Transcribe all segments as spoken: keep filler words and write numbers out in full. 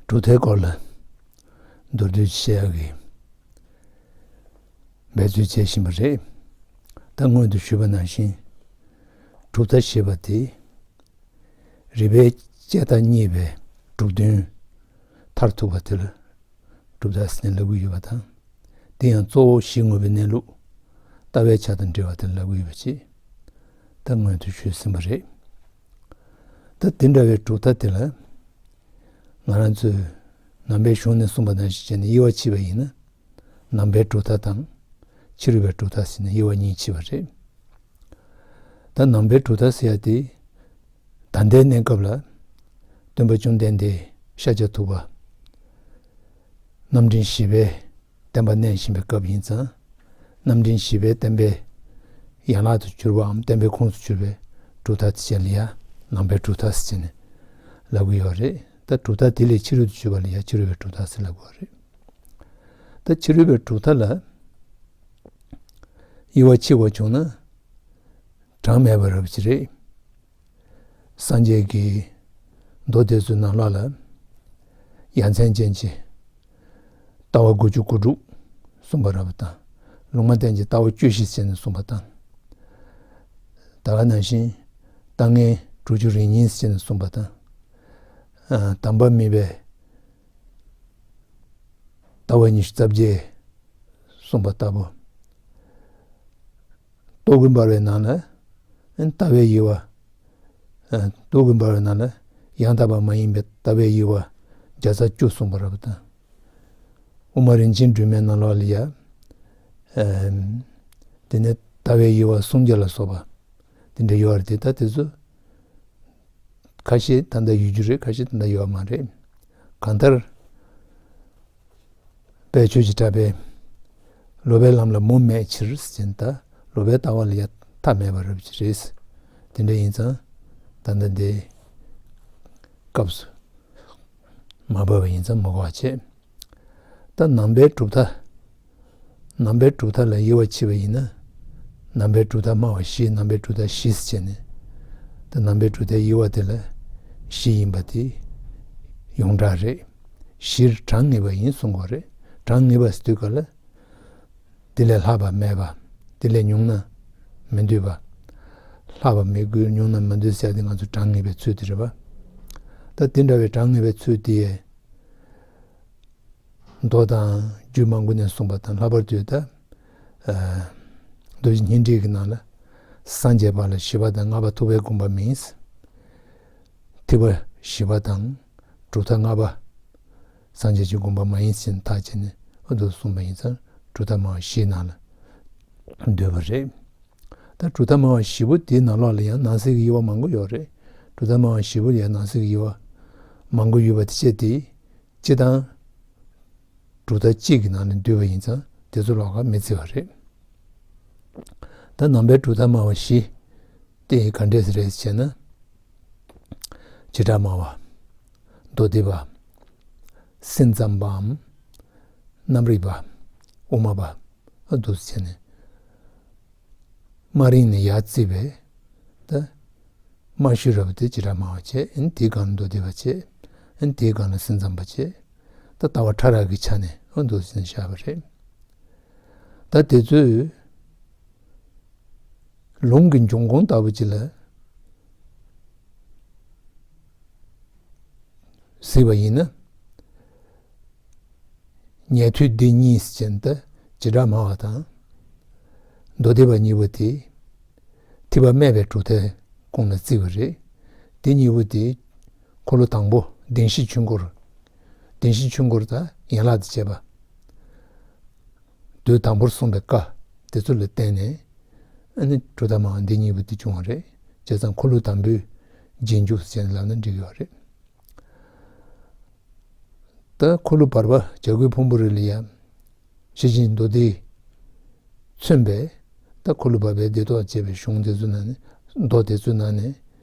གྲུབ་མཐའི་སྐོར་ལ་མདོར་བསྡུས་བཤད་ཡག་གི་འབད་རྩོལ་བྱེད་བཞིན་པ་རེད། ད་སྔོན་དུ་ཞུས་པ་ནང་བཞིན་གྲུབ་མཐའ་ཞེས་པ་དེ་རིགས་པའི་དཔྱད་རྟགས་རྙེད་པའི་གྲུབ་དོན་མཐར་ཐུག་པ་དེ་ལ་གྲུབ་མཐའ་ཟེར་ནས་ལབ་ཀྱི་ཡོད་པ་དང་། དེ་ཡང་གཙོ་བོ་གཞི་དངོས་པོའི་གནས་ལུགས་ལྟ་བའི་ཆ་དང་འབྲེལ་བ་དེ་ལ་ལབ་ཀྱི་ཡོད་པ་ཅིག་ད་སྔོན་དུ་ཞུས་ཟིན་པ་རེད། ད་དེ་འདྲ་བའི་གྲུབ་མཐའ་དེ་ལ་ང་རང་ཚོས་ནང་པའི་གཞུང་ནས་གསུངས་པ་ནང་བཞིན་བྱས་ནས་དབྱེ་བ་ཕྱེ་བ་ཡིན་ན། ནང་པའི་གྲུབ་མཐའ་དང་ཕྱི་རོལ་པའི་གྲུབ་མཐའ་ཟེར་ནས་དབྱེ་བ་གཉིས་ཕྱེ་བ་རེད། ད་ནང་པའི་གྲུབ་མཐའ་ཟེར་ཡ་དེ་ད་ལྟའི་གནས་སྐབས་ལ་སྟོན་པ་བཅོམ་ལྡན་འདས་ཤཱཀྱ་ཐུབ་པ་རྣམ་འདྲེན་བཞི་པའི་བསྟན་པ་གནས་བཞིན་པའི་སྐབས་ཡིན་ཙང་། རྣམ་འདྲེན་བཞི་པའི་བསྟན་པའི་ཡན་ལག་ཏུ་གྱུར་པའམ་བསྟན་པའི་ཁོངས་སུ་གྱུར་པའི་གྲུབ་མཐའ་དེ་ཚོ་ལ་ཡ་ནང་པའི་གྲུབ་མཐའ་ཟེར་ནས་ལབ་ཀྱི་ཡོད་རེད། ད་གྲུབ་མཐའ་དེ་ལས་ཕྱི་རོལ་དུ་གྱུར་པ་ལ་ཡ་ཕྱི་རོལ་པའི་གྲུབ་མཐའ་ཟེར་ལབ་ཀྱི་ཡོད་རེད། ད་ཕྱི་རོལ་པའི་གྲུབ་མཐའ་ལ་དབྱེ་བ་ཕྱེ་དགོས་བྱུང་ན་གྲངས་མེད་པ་རབ་ཅིག་རེད། སངས་རྒྱས་ཀྱིས་མདོ་སྡེ་པའི་ནང་ལོགས་ལ་ཡ་མཚན་ཅན་གྱི་ལྟ་བ་དགུ་བཅུ་གོ་དྲུག་གསུངས་པ་རབ་དང་། ལུང་མ་བསྟན་གྱི་ལྟ་བ་བཅུ་བཞི་ཟེར་ནས་གསུངས་པ་དང་། ད་ག་ནང་བཞིན་ལྟ་ངན་དྲུག་ཅུ་རེ་གཉིས་ཟེར་ནས་གསུངས་པ་དང་། ཨ། དམ་པ་མེད་པའི་ལྟ་བ་ཉི་ཤུ་རྩ་བརྒྱད་གསུངས་པ་ལྟ་བུ། རྟོག་གེ་འབར་བའི་ནང་ལ་ལྟ་བའི་དབྱེ་བ། རྟོག་གེ་འབར་བའི་ནང་ལ་ཡང་དག་པ་མ་ཡིན་པའི་ལྟ་བའི་དབྱེ་བ་བརྒྱ་རྩ་བཅུ་གསུངས་པ་རབ་དང་། དབུ་མ་རིན་ཆེན་སྒྲོན་མའི་ནང་ལོགས་ལ་ཡ། དེ་ནས་ལྟ་བའི་དབྱེ་བ་སུམ་བརྒྱ་ལ་སོགས་པ་དེ་འདྲ་ཡོད་རེད། དེ་ད་དེ་ཚོ་ཁ་ཤས་ད་ལྟ་ཡོད་རྒྱུ་རེད། ཁ་ཤས་ད་ལྟ་ཡོད་མ་རེད། གང་ལྟར་དཔལ་ཆོས་ཀྱི་གྲགས་པས་ལོག་པའི་ལམ་ལ་མུ་མེད་ཕྱིར་ཟེར་ན། ད་ལོག་པའི་ལྟ་བ་ལ་ཡ་མཐའ་མེད་པ་རབ་ཅིག་རེད། དེ་འདྲ་ཡིན་ཙང་ད་ལྟ་འདི་སྐབས་སུ་མ་བབས་པ་ཡིན་ཙང་མ་གོ་བ་བྱེད། ད་ནང་པའི་གྲུབ་མཐའ། ནང་པའི་གྲུབ་མཐའ་ལ་དབྱེ་བ་ཕྱེ་བ་ཡིན་ན། ནང་པའི་གྲུབ་མཐའ་སྨྲ་བ་བཞི། ནང་པའི་གྲུབ་མཐའ་བཞི་ཟེར་བྱས་ནས། ད་ནང་པའི་གྲུབ་མཐའི་དབྱེ་བ་དེ་ལ་བཞི་ཡིན་པ་དེ་ཡོངས་གྲགས་རེད། བཞིར་གྲངས་ངེས་པ་ཡིན་གསུང་གི་ཡོད་རེད། གྲངས་ངེས་པ་ཟེར་དུས་ག་ལ། དེ་ལས་ལྷག་པ་མེད་པ། དེ་ལས་ཉུང་ན་མི་འདོད་པ། ལྷག་པ་མི་དགོས། ཉུང་ན་མི་འདོད་ཟེར་ཡ་དེ་ང་ཚོ་གྲངས་ངེས་པའི་ཚུལ་དེ་རེད་པ། ད་དེ་འདྲ་བའི་གྲངས་ངེས་པའི་ཚུལ་དེ་ཡས། མདོ་དང་རྒྱུད་མང་པོ་ནས་གསུངས་པ་དང་། ལྷག་པར་དུ་ད་མདོ་རྒྱུད་སྙིང་བྲིས་ཀྱི་ནང་ལ། སངས་རྒྱས་པ་ལ་བཞི་པ་དང་ལྔ་པ་ཐུབ་པའི་དགོངས་པ་མིན། ཐེག་པ་བཞི་པ་དང་གྲུབ་མཐའ་ལྔ་པ། སངས་རྒྱས་ཀྱི་དགོངས་པ་མ་ཡིན་ཟེར་ཐག་བཅད་ནས་ཨ་འདུག་གསུངས་པ་ཡིན་ཙང་། གྲུབ་མཐའ་སྨྲ་བ་བཞིའི་ནང་ལ་འདུས་པ་རེད། ད་གྲུབ་མཐའ་སྨྲ་བ་བཞི་པོ་དེའི་ནང་ལོགས་ལ་ཡང་ནང་གསེས་ཀྱི་དབྱེ་བ་མང་པོ་ཡོད་རེད། གྲུབ་མཐའ་སྨྲ་བ་བཞི་པོ་ལ་ཡང་ནང་གསེས་ཀྱི་དབྱེ་བ་མང་པོ་ཡོད་པ་དེ་བྱས་ཏེ། སྤྱིར་བཏང་གྲུབ་མཐའ་གཅིག་གི་ནང་ལ་འདུས་པ་ཡིན་ཙང་དེ་ཚོ་ལོགས་ཀ་མི་བརྩི་བ་རེད། ད་ནང་པའི་གྲུབ་མཐའ་སྨྲ་བ་བཞི་དེ་ག་འདྲས་རེད་ཟེར་ན། བྱེ་བྲག་སྨྲ་བ། མདོ་སྡེ་པ། སེམས་ཙམ་པའམ། རྣམ་རིག་པ། དབུ་མ་པ། ཨ་འདུག་ཟེར་ནས། སྨྲ་རིང་ནས་ཡར་བརྩིས་པའི་ད་སྨྲ་ཤེས་རབ་དེ་བྱེ་བྲག་སྨྲ་བ་བྱས། ཨ་ནི་དེའི་སྒང་ལ་མདོ་སྡེ་པ་བྱས། ཨ་ནི་དེའི་སྒང་ལ་སེམས་ཙམ་པ་བྱས། ད་ལྟ་བ་ཕྲ་རགས་ཀྱི་ཆ་ནས་ཨ་འདུག་ཟེར་ནས་བཞག་པ་རེད། ད་དེ་ཚོས་ལུང་གི་འབྱུང་ཁུངས་ལྟ་བུ་ཅིག་ལ་གཟིགས་པ་ཡིན་ན། ཉན་ཐོས་སྡེ་གཉིས་ཟེར་ན་ད་བྱེ་བྲག་སྨྲ་བ་དང་མདོ་སྡེ་པ་གཉིས་པོ་དེ་ཐེག་པ་སྨད་པའི་གྲུབ་མཐའི་ཁོངས་ལ་བརྩི་བ་རེད། དེ་གཉིས་པོ་དེ་འཁོར་ལོ་དང་པོ་བདེན་བཞིའི་ཆོས་འཁོར། བདེན་བཞིའི་ཆོས་འཁོར་དང་ཡན་ལག་ཏུ་བྱས་པ། མདོའི་དང་པོར་གསུངས་པའི་བཀའ་དེ་ཚོ་ལ་བརྟེན་ནས་ཨ་ནི་གྲུབ་མཐའ་སྨྲ་བ་འདི་གཉིས་པོ་དེ་བྱུང་བ་རེད། བྱས་ཙང་འཁོར་ལོ་དང་པོའི་རྗེས་འཇུག་ཟེར་ནས་ལབ་ན་འགྲིག་གི་ཡོད་རེད། ད་འཁོར་ལོ་བར་པ་བྱ་རྒོད་ཕུང་པོའི་རི་ལ་ཡ་ཤེར་ཕྱིན་མདོ་སྡེས་མཚོན་པའི་ད་འཁོར་ལོ་བར་པའི་སྡེ་ཐོག་ཅེས་པའི་གཞུང་དེ་ཚོའི་ནང་ནས། མདོ་དེ་ཚོའི་ནང་ནས་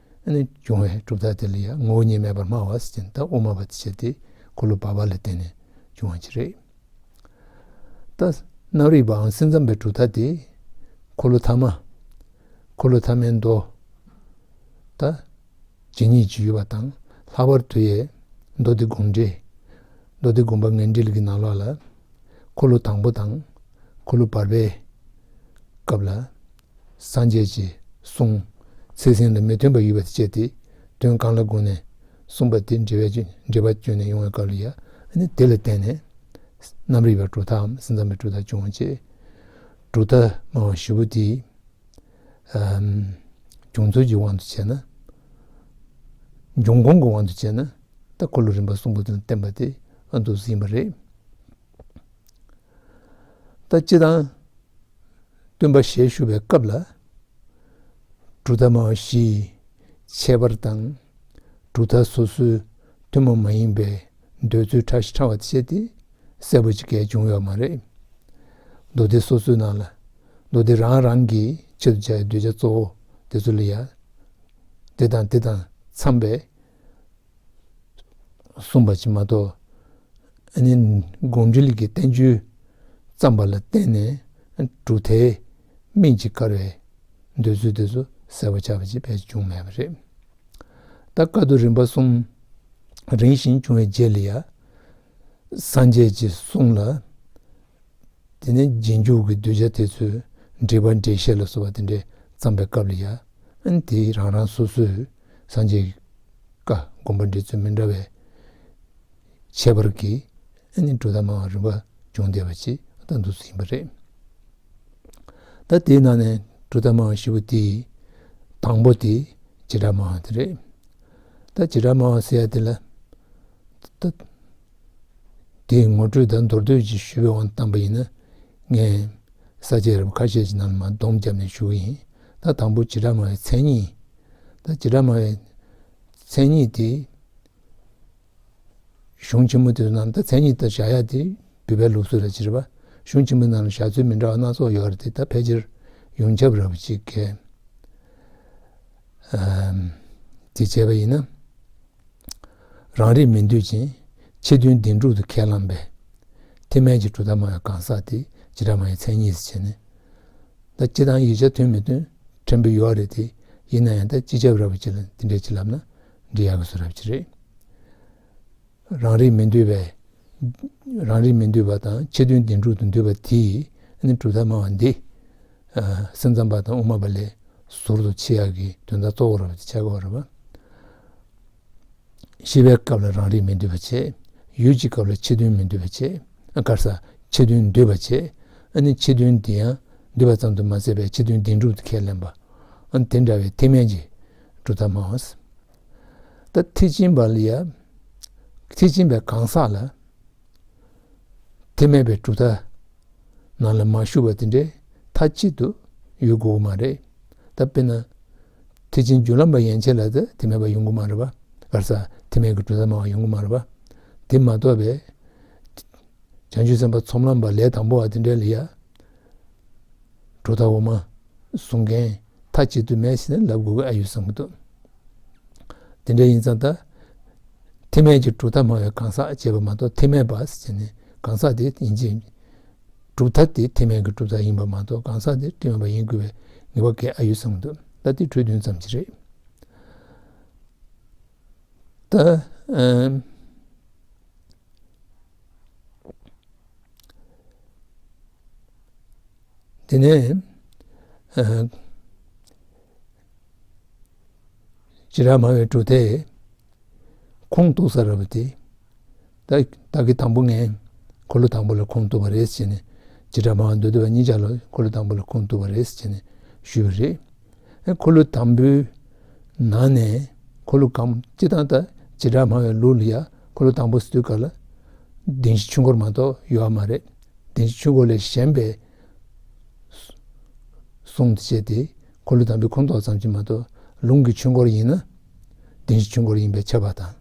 ཨ་ནི་བྱུང་བའི་གྲུབ་མཐའ་དེ་ལ་ཡ་ངོ་བོ་ཉིད་མེད་པར་སྨྲ་བ་ཟེར་ཏེ། ད་དབུ་མ་པ་དེ་བྱས་ཏེ་འཁོར་ལོ་བར་པ་ལ་བརྟེན་ནས་བྱུང་བ་ཅིག་རེད། ད་རྣམ་རིག་པའམ་སེམས་ཙམ་པའི་གྲུབ་མཐའ་དེ་འཁོར་ལོ་ཐ་མ། འཁོར་ལོ་ཐ་མའི་མདོ། ད་ཇི་སྙེད་ཅིག་ཡོད་པ་དང་། ལྷག་པར་དུ་ཡང་མདོ་སྡེ་དགོངས་འགྲེལ། མདོ་སྡེ་དགོངས་པ་ངེས་འགྲེལ་གྱི་ནང་ལོགས་ལ། འཁོར་ལོ་དང་པོ་དང་། འཁོར་ལོ་བར་པའི་སྐབས་ལ། སངས་རྒྱས་ཀྱི་གསུང་། ཚིག་ཟིན་ལ་མི་མཐུན་པ་ཡོད་པ་དེ་བྱས་ཏེ། དོན་གང་ལ་དགོངས་ནས་གསུངས་པ་དེ་འགྲེལ་པ་བསྐྱོན། འགྲེལ་པ་བསྐྱོན་ནས་ཡོང་བའི་སྐབས་ལ་ཡ། ཨ་ནི་དེ་ལ་བརྟེན་ནས། རྣམ་རིག་པའི་གྲུབ་མཐའམ་སེམས་ཙམ་པའི་གྲུབ་མཐའ་བྱུང་བ་བྱས། གྲུབ་མཐའ་སྨྲ་བ་བཞི་པོ་དེ། ཨམ། བྱུང་ཚུལ་གྱི་དབང་དུ་བྱས་ན། འབྱུང་ཁུངས་ཀྱི་དབང་དུ་བྱས་ན། ད་འཁོར་ལོ་རིམ་པ་གསུམ་པོ་དེ་ལ་བརྟེན་པ་དེ་ཨ་འདུག་སེ་ཡིན་པ་རེད། ད་སྤྱིར་བཏང་སྟོན་པ་ཞལ་བཞུགས་པའི་སྐབས་ལ། གྲུབ་མཐའ་སྨྲ་བ་བཞིའི་ཁྱད་པར་དང་། གྲུབ་མཐའ་སོ་སོའི་ཐུན་མོང་མ་ཡིན་པའི་འདོད་ཚུལ་ཕྲ་ཞིང་ཕྲ་བ་དེ་བྱས་ཏེ་གསལ་པོ་ཅིག་གས་བྱུང་ཡོད་མ་རེད། མདོ་སྡེ་སོ་སོའི་ནང་ལ། མདོ་སྡེ་རང་རང་གི་ཆེད་དུ་བྱ་བའི་གདུལ་བྱ་གཙོ་བོ་དེ་ཚོ་ལ་ཡ། དེ་དང་དེ་དང་འཚམས་པའི་གསུངས་པ་ཅིག་མ་གཏོགས། ཨ་ནི་དགོངས་འགྲེལ་གྱི་བསྟན་བཅོས་བརྩམས་པ་ལ་བརྟེན་ནས་གྲུབ་མཐའི་སྨིན་གྱིས་དཀར་བའི་འདོད་ཚུལ་དེ་ཚོ་གསལ་པོ་ཆགས་པ་ཅིག་ཕལ་ཆེར་བྱུང་མེད་པ་རེད། ད་བཀའ་བསྡུ་རིམ་པ་གསུམ་རིམ་བཞིན་བྱུང་བའི་རྗེས་ལ་ཡ། སངས་རྒྱས་ཀྱི་གསུང་ལ། དེ་ནས་རྗེས་འཇུག་གི་གདུལ་བྱ་དེ་ཚོས་འགྲེལ་པ་འགྲེལ་བཤད་ལ་སོགས་པ་དེ་འདྲས་བརྩམས་པའི་སྐབས་ལ་ཡ། ཨ་ནི་དེ་རང་རང་སོ་སོའི་སངས་རྒྱས་ཀྱི་བཀའ་དགོངས་པ་འགྲེལ་ཚུལ་མི་འདྲ་བའི་ཁྱད་པར་གྱིས། ཨ་ནི་གྲུབ་མཐའ་སྨྲ་བ་རིམ་པ་བྱུང་བསྡད་པ་ཅིག་ད་འདུག་སེ་ཡིན་པ་རེད། ད་དེའི་ནང་ནས་གྲུབ་མཐའ་སྨྲ་བ་བཞི་པོ་དེའི་དང་པོ་དེ་བྱེ་བྲག་སྨྲ་བ་དེ་རེད། ད་བྱེ་བྲག་སྨྲ་བ་ཟེར་ཡ་དེ་ལ། ད། དེའི་ངོ་སྤྲོད་དང་མདོར་བསྡུས་ཀྱིས་ཞུས་པའི་དབང་དུ་བཏང་པ་ཡིན་ན། ངས་ས་བཅད་རིམ་པ་ཁ་ཤས་ཀྱི་ནང་ལ་མར་སྡོམ་བརྒྱབ་ནས་ཞུ་གི་ཡིན། ད་དང་པོ་བྱེ་བྲག་སྨྲ་བའི་མཚན་ཉིད། ད་བྱེ་བྲག་སྨྲ་བའི་མཚན་ཉིད་དེ། གཞུང་ཆེན་མོ་དེ་ནང་ད་མཚན་ཉིད་དེ་བཞག་ཡ་དེ་བོད་པའི་ལུགས་སྲོལ་ལ་བྱེད་པ། གཞུང་ཆེན་མོའི་ནང་ལ་བཞག་ཚུལ་མི་འདྲ་བ་སྣ་ཚོགས་ཡོད་རེད་དེ། ད་ཕལ་ཆེར་ཡོངས་ཁྱབ་རབ་ཅིག་གིས། ཨམ། དེ་བྱས་པ་ཡིན་ན། རང་རིག་མི་འདུས་ཅིང་ཕྱི་དོན་བདེན་གྲུབ་ཏུ་ཁས་བླངས་པའི་ཐེག་དམན་གྱི་གྲུབ་མཐའ་སྨྲ་བའི་གང་ཟག་དེ་བྱེ་བྲག་སྨྲ་བའི་མཚན་ཉིད་ཟེར་བྱས་ནས། ད་སྤྱིར་བཏང་ཡིག་ཆ་མཐུན་མི་མཐུན་ཕྲན་བུ་ཡོད་རེད་དེ། ཡིན་ན་ཡང་ད་སྤྱི་ཁྱབ་རབ་ཅིག་ལ་འདི་འདྲས་ཅིག་ལབ་ན་འགྲིག་ཡག་གི་བཟོ་འདྲ་ཅིག་རེད། རང་རིག་མི་འདུས་པའི། རང་རིག་མི་འདུས་པ་དང་ཕྱི་དོན་བདེན་གྲུབ་ཏུ་འདུས་པ་དེས་ནི་གྲུབ་མཐའ་སྨྲ་བ་འདི། ཨ། སེམས་ཙམ་པ་དང་དབུ་མ་པ་ལས་ཟུར་དུ་ཕྱེ་ཡག་གི་དོན་དག་གཙོ་བོ་རབ་ཏུ་ཆགས་ཀྱི་ཡོད་རེད་པ། ཤེས་པའི་སྐབས་ལ་རང་རིག་མི་འདུས་པ་བྱས། ཡུལ་གྱི་སྐབས་ལ་ཕྱི་དོན་མི་འདུས་པ་བྱས། ཨ། ག་རེ་ཟ། ཕྱི་དོན་འདུས་པ་བྱས། ཨ་ནི་ཕྱི་དོན་འདི་ཡང་འདུས་པ་ཙམ་དུ་མ་ཟད་པའི་ཕྱི་དོན་བདེན་གྲུབ་ཏུ་ཁས་ལེན་པ། ཨ་ནི་དེ་འདྲ་བའི་ཐེག་དམན་གྱི་གྲུབ་མཐའ་སྨྲ་བ། ད་ཐེག་ཆེན་པ་ལ་ཡ། ཐེག་ཆེན་པའི་གང་ཟག་ལ། ཐེག་དམན་པའི་གྲུབ་མཐའ་ནང་ལ་མ་ཞུགས་པ་དེ་འདྲའི་མཐའ་གཅིག་ཏུ་ཡོད་དགོས་ཀྱི་མ་རེད། ད་དཔེར་ན། ཐེག་ཆེན་རྒྱུན་ལམ་པ་ཡན་ཆད་ལ་ད་ཐེག་དམན་པ་ཡོང་གི་མ་རེད་པ། ག་རེ་ཟ། ཐེག་དམན་གྱི་གྲུབ་མཐའ་སྨྲ་བ་ཡོང་གི་མ་རེད་པ། དེ་མ་གཏོགས་པའི། བྱང་ཆུབ་སེམས་དཔའ་ཚོགས་ལམ་པ་ལས་དང་པོ་བ་དེ་འདྲ་ལ་ཡ། གྲུབ་མཐའ་དབུ་མ་གསུང་མཁན་མཐའ་གཅིག་ཏུ་མེད་ཟེར་ནས་ལབ་དགོས་ཀྱི་ཨ་ཡོད་བསམ་གྱི་འདུག་དེ་འདྲ་ཡིན་ཙང་ད། ཐེག་དམན་གྱི་གྲུབ་མཐའ་སྨྲ་བའི་གང་ཟག་ཅེས་པ་མ་གཏོགས་ཐེག་དམན་པ་ཟེར་ནས་གང་ཟག་དེ་ཡིན་གཅིག་གྲུབ་མཐའ་དེ་ཐེག་དམན་གྱི་གྲུབ་མཐའ་ཡིན་པ་མ་གཏོགས་གང་ཟག་དེ་ཐེག་དམན་པ་ཡིན་དགོས་པའི་ངེས་པ་གང་ཡང་ཨ་ཡོད་བསམ་གྱི་འདུག་ད་དེ་འཕྲོས་དོན་ཙམ་ཅིག་རེད། ད། ཨམ། དེ་ནས། ཨ། བྱེ་བྲག་སྨྲ་བའི་གྲུབ་མཐའི་ཁུངས་གཏུགས་ས་ར་བ་དེ། ད་ད་གི་དང་པོ་ངས་འཁོར་ལོ་དང་པོ་ལ་ཁུངས་གཏུགས་པ་རེད་ཟེར་ནས། བྱེ་བྲག་སྨྲ་བ་མདོ་སྡེ་པ་གཉིས་ཆར་ལ་འཁོར་ལོ་དང་པོ་ལ་ཁུངས་གཏུགས་པ་རེད་ཟེར་ནས་ཞུས་པ་རེད། ཨ། འཁོར་ལོ་དང་པོའི་ནང་ནས་འཁོར་ལོ་གང་། སྤྱིར་བཏང་ད་བྱེ་བྲག་སྨྲ་བའི་ལུགས་ལ་ཡ་འཁོར་ལོ་དང་པོ་ཟེར་དུས་སྐབས་ལ་བདེན་བཞི་ཆོས་འཁོར་མ་གཏོགས་ཡོད་མ་རེད། བདེན་བཞི་ཆོས་འཁོར་ལས་གཞན་པའི་གསུང་དེ་བྱས་ཏེ་འཁོར་ལོ་དང་པོའི་ཁུངས་གཏུགས་ཙམ་གྱིས་མ་གཏོགས། ལུང་གི་ཆོས་འཁོར་ཡིན་ན་བདེན་བཞི་ཆོས་འཁོར་ཡིན་པས་ཁྱབ་པ་དང་།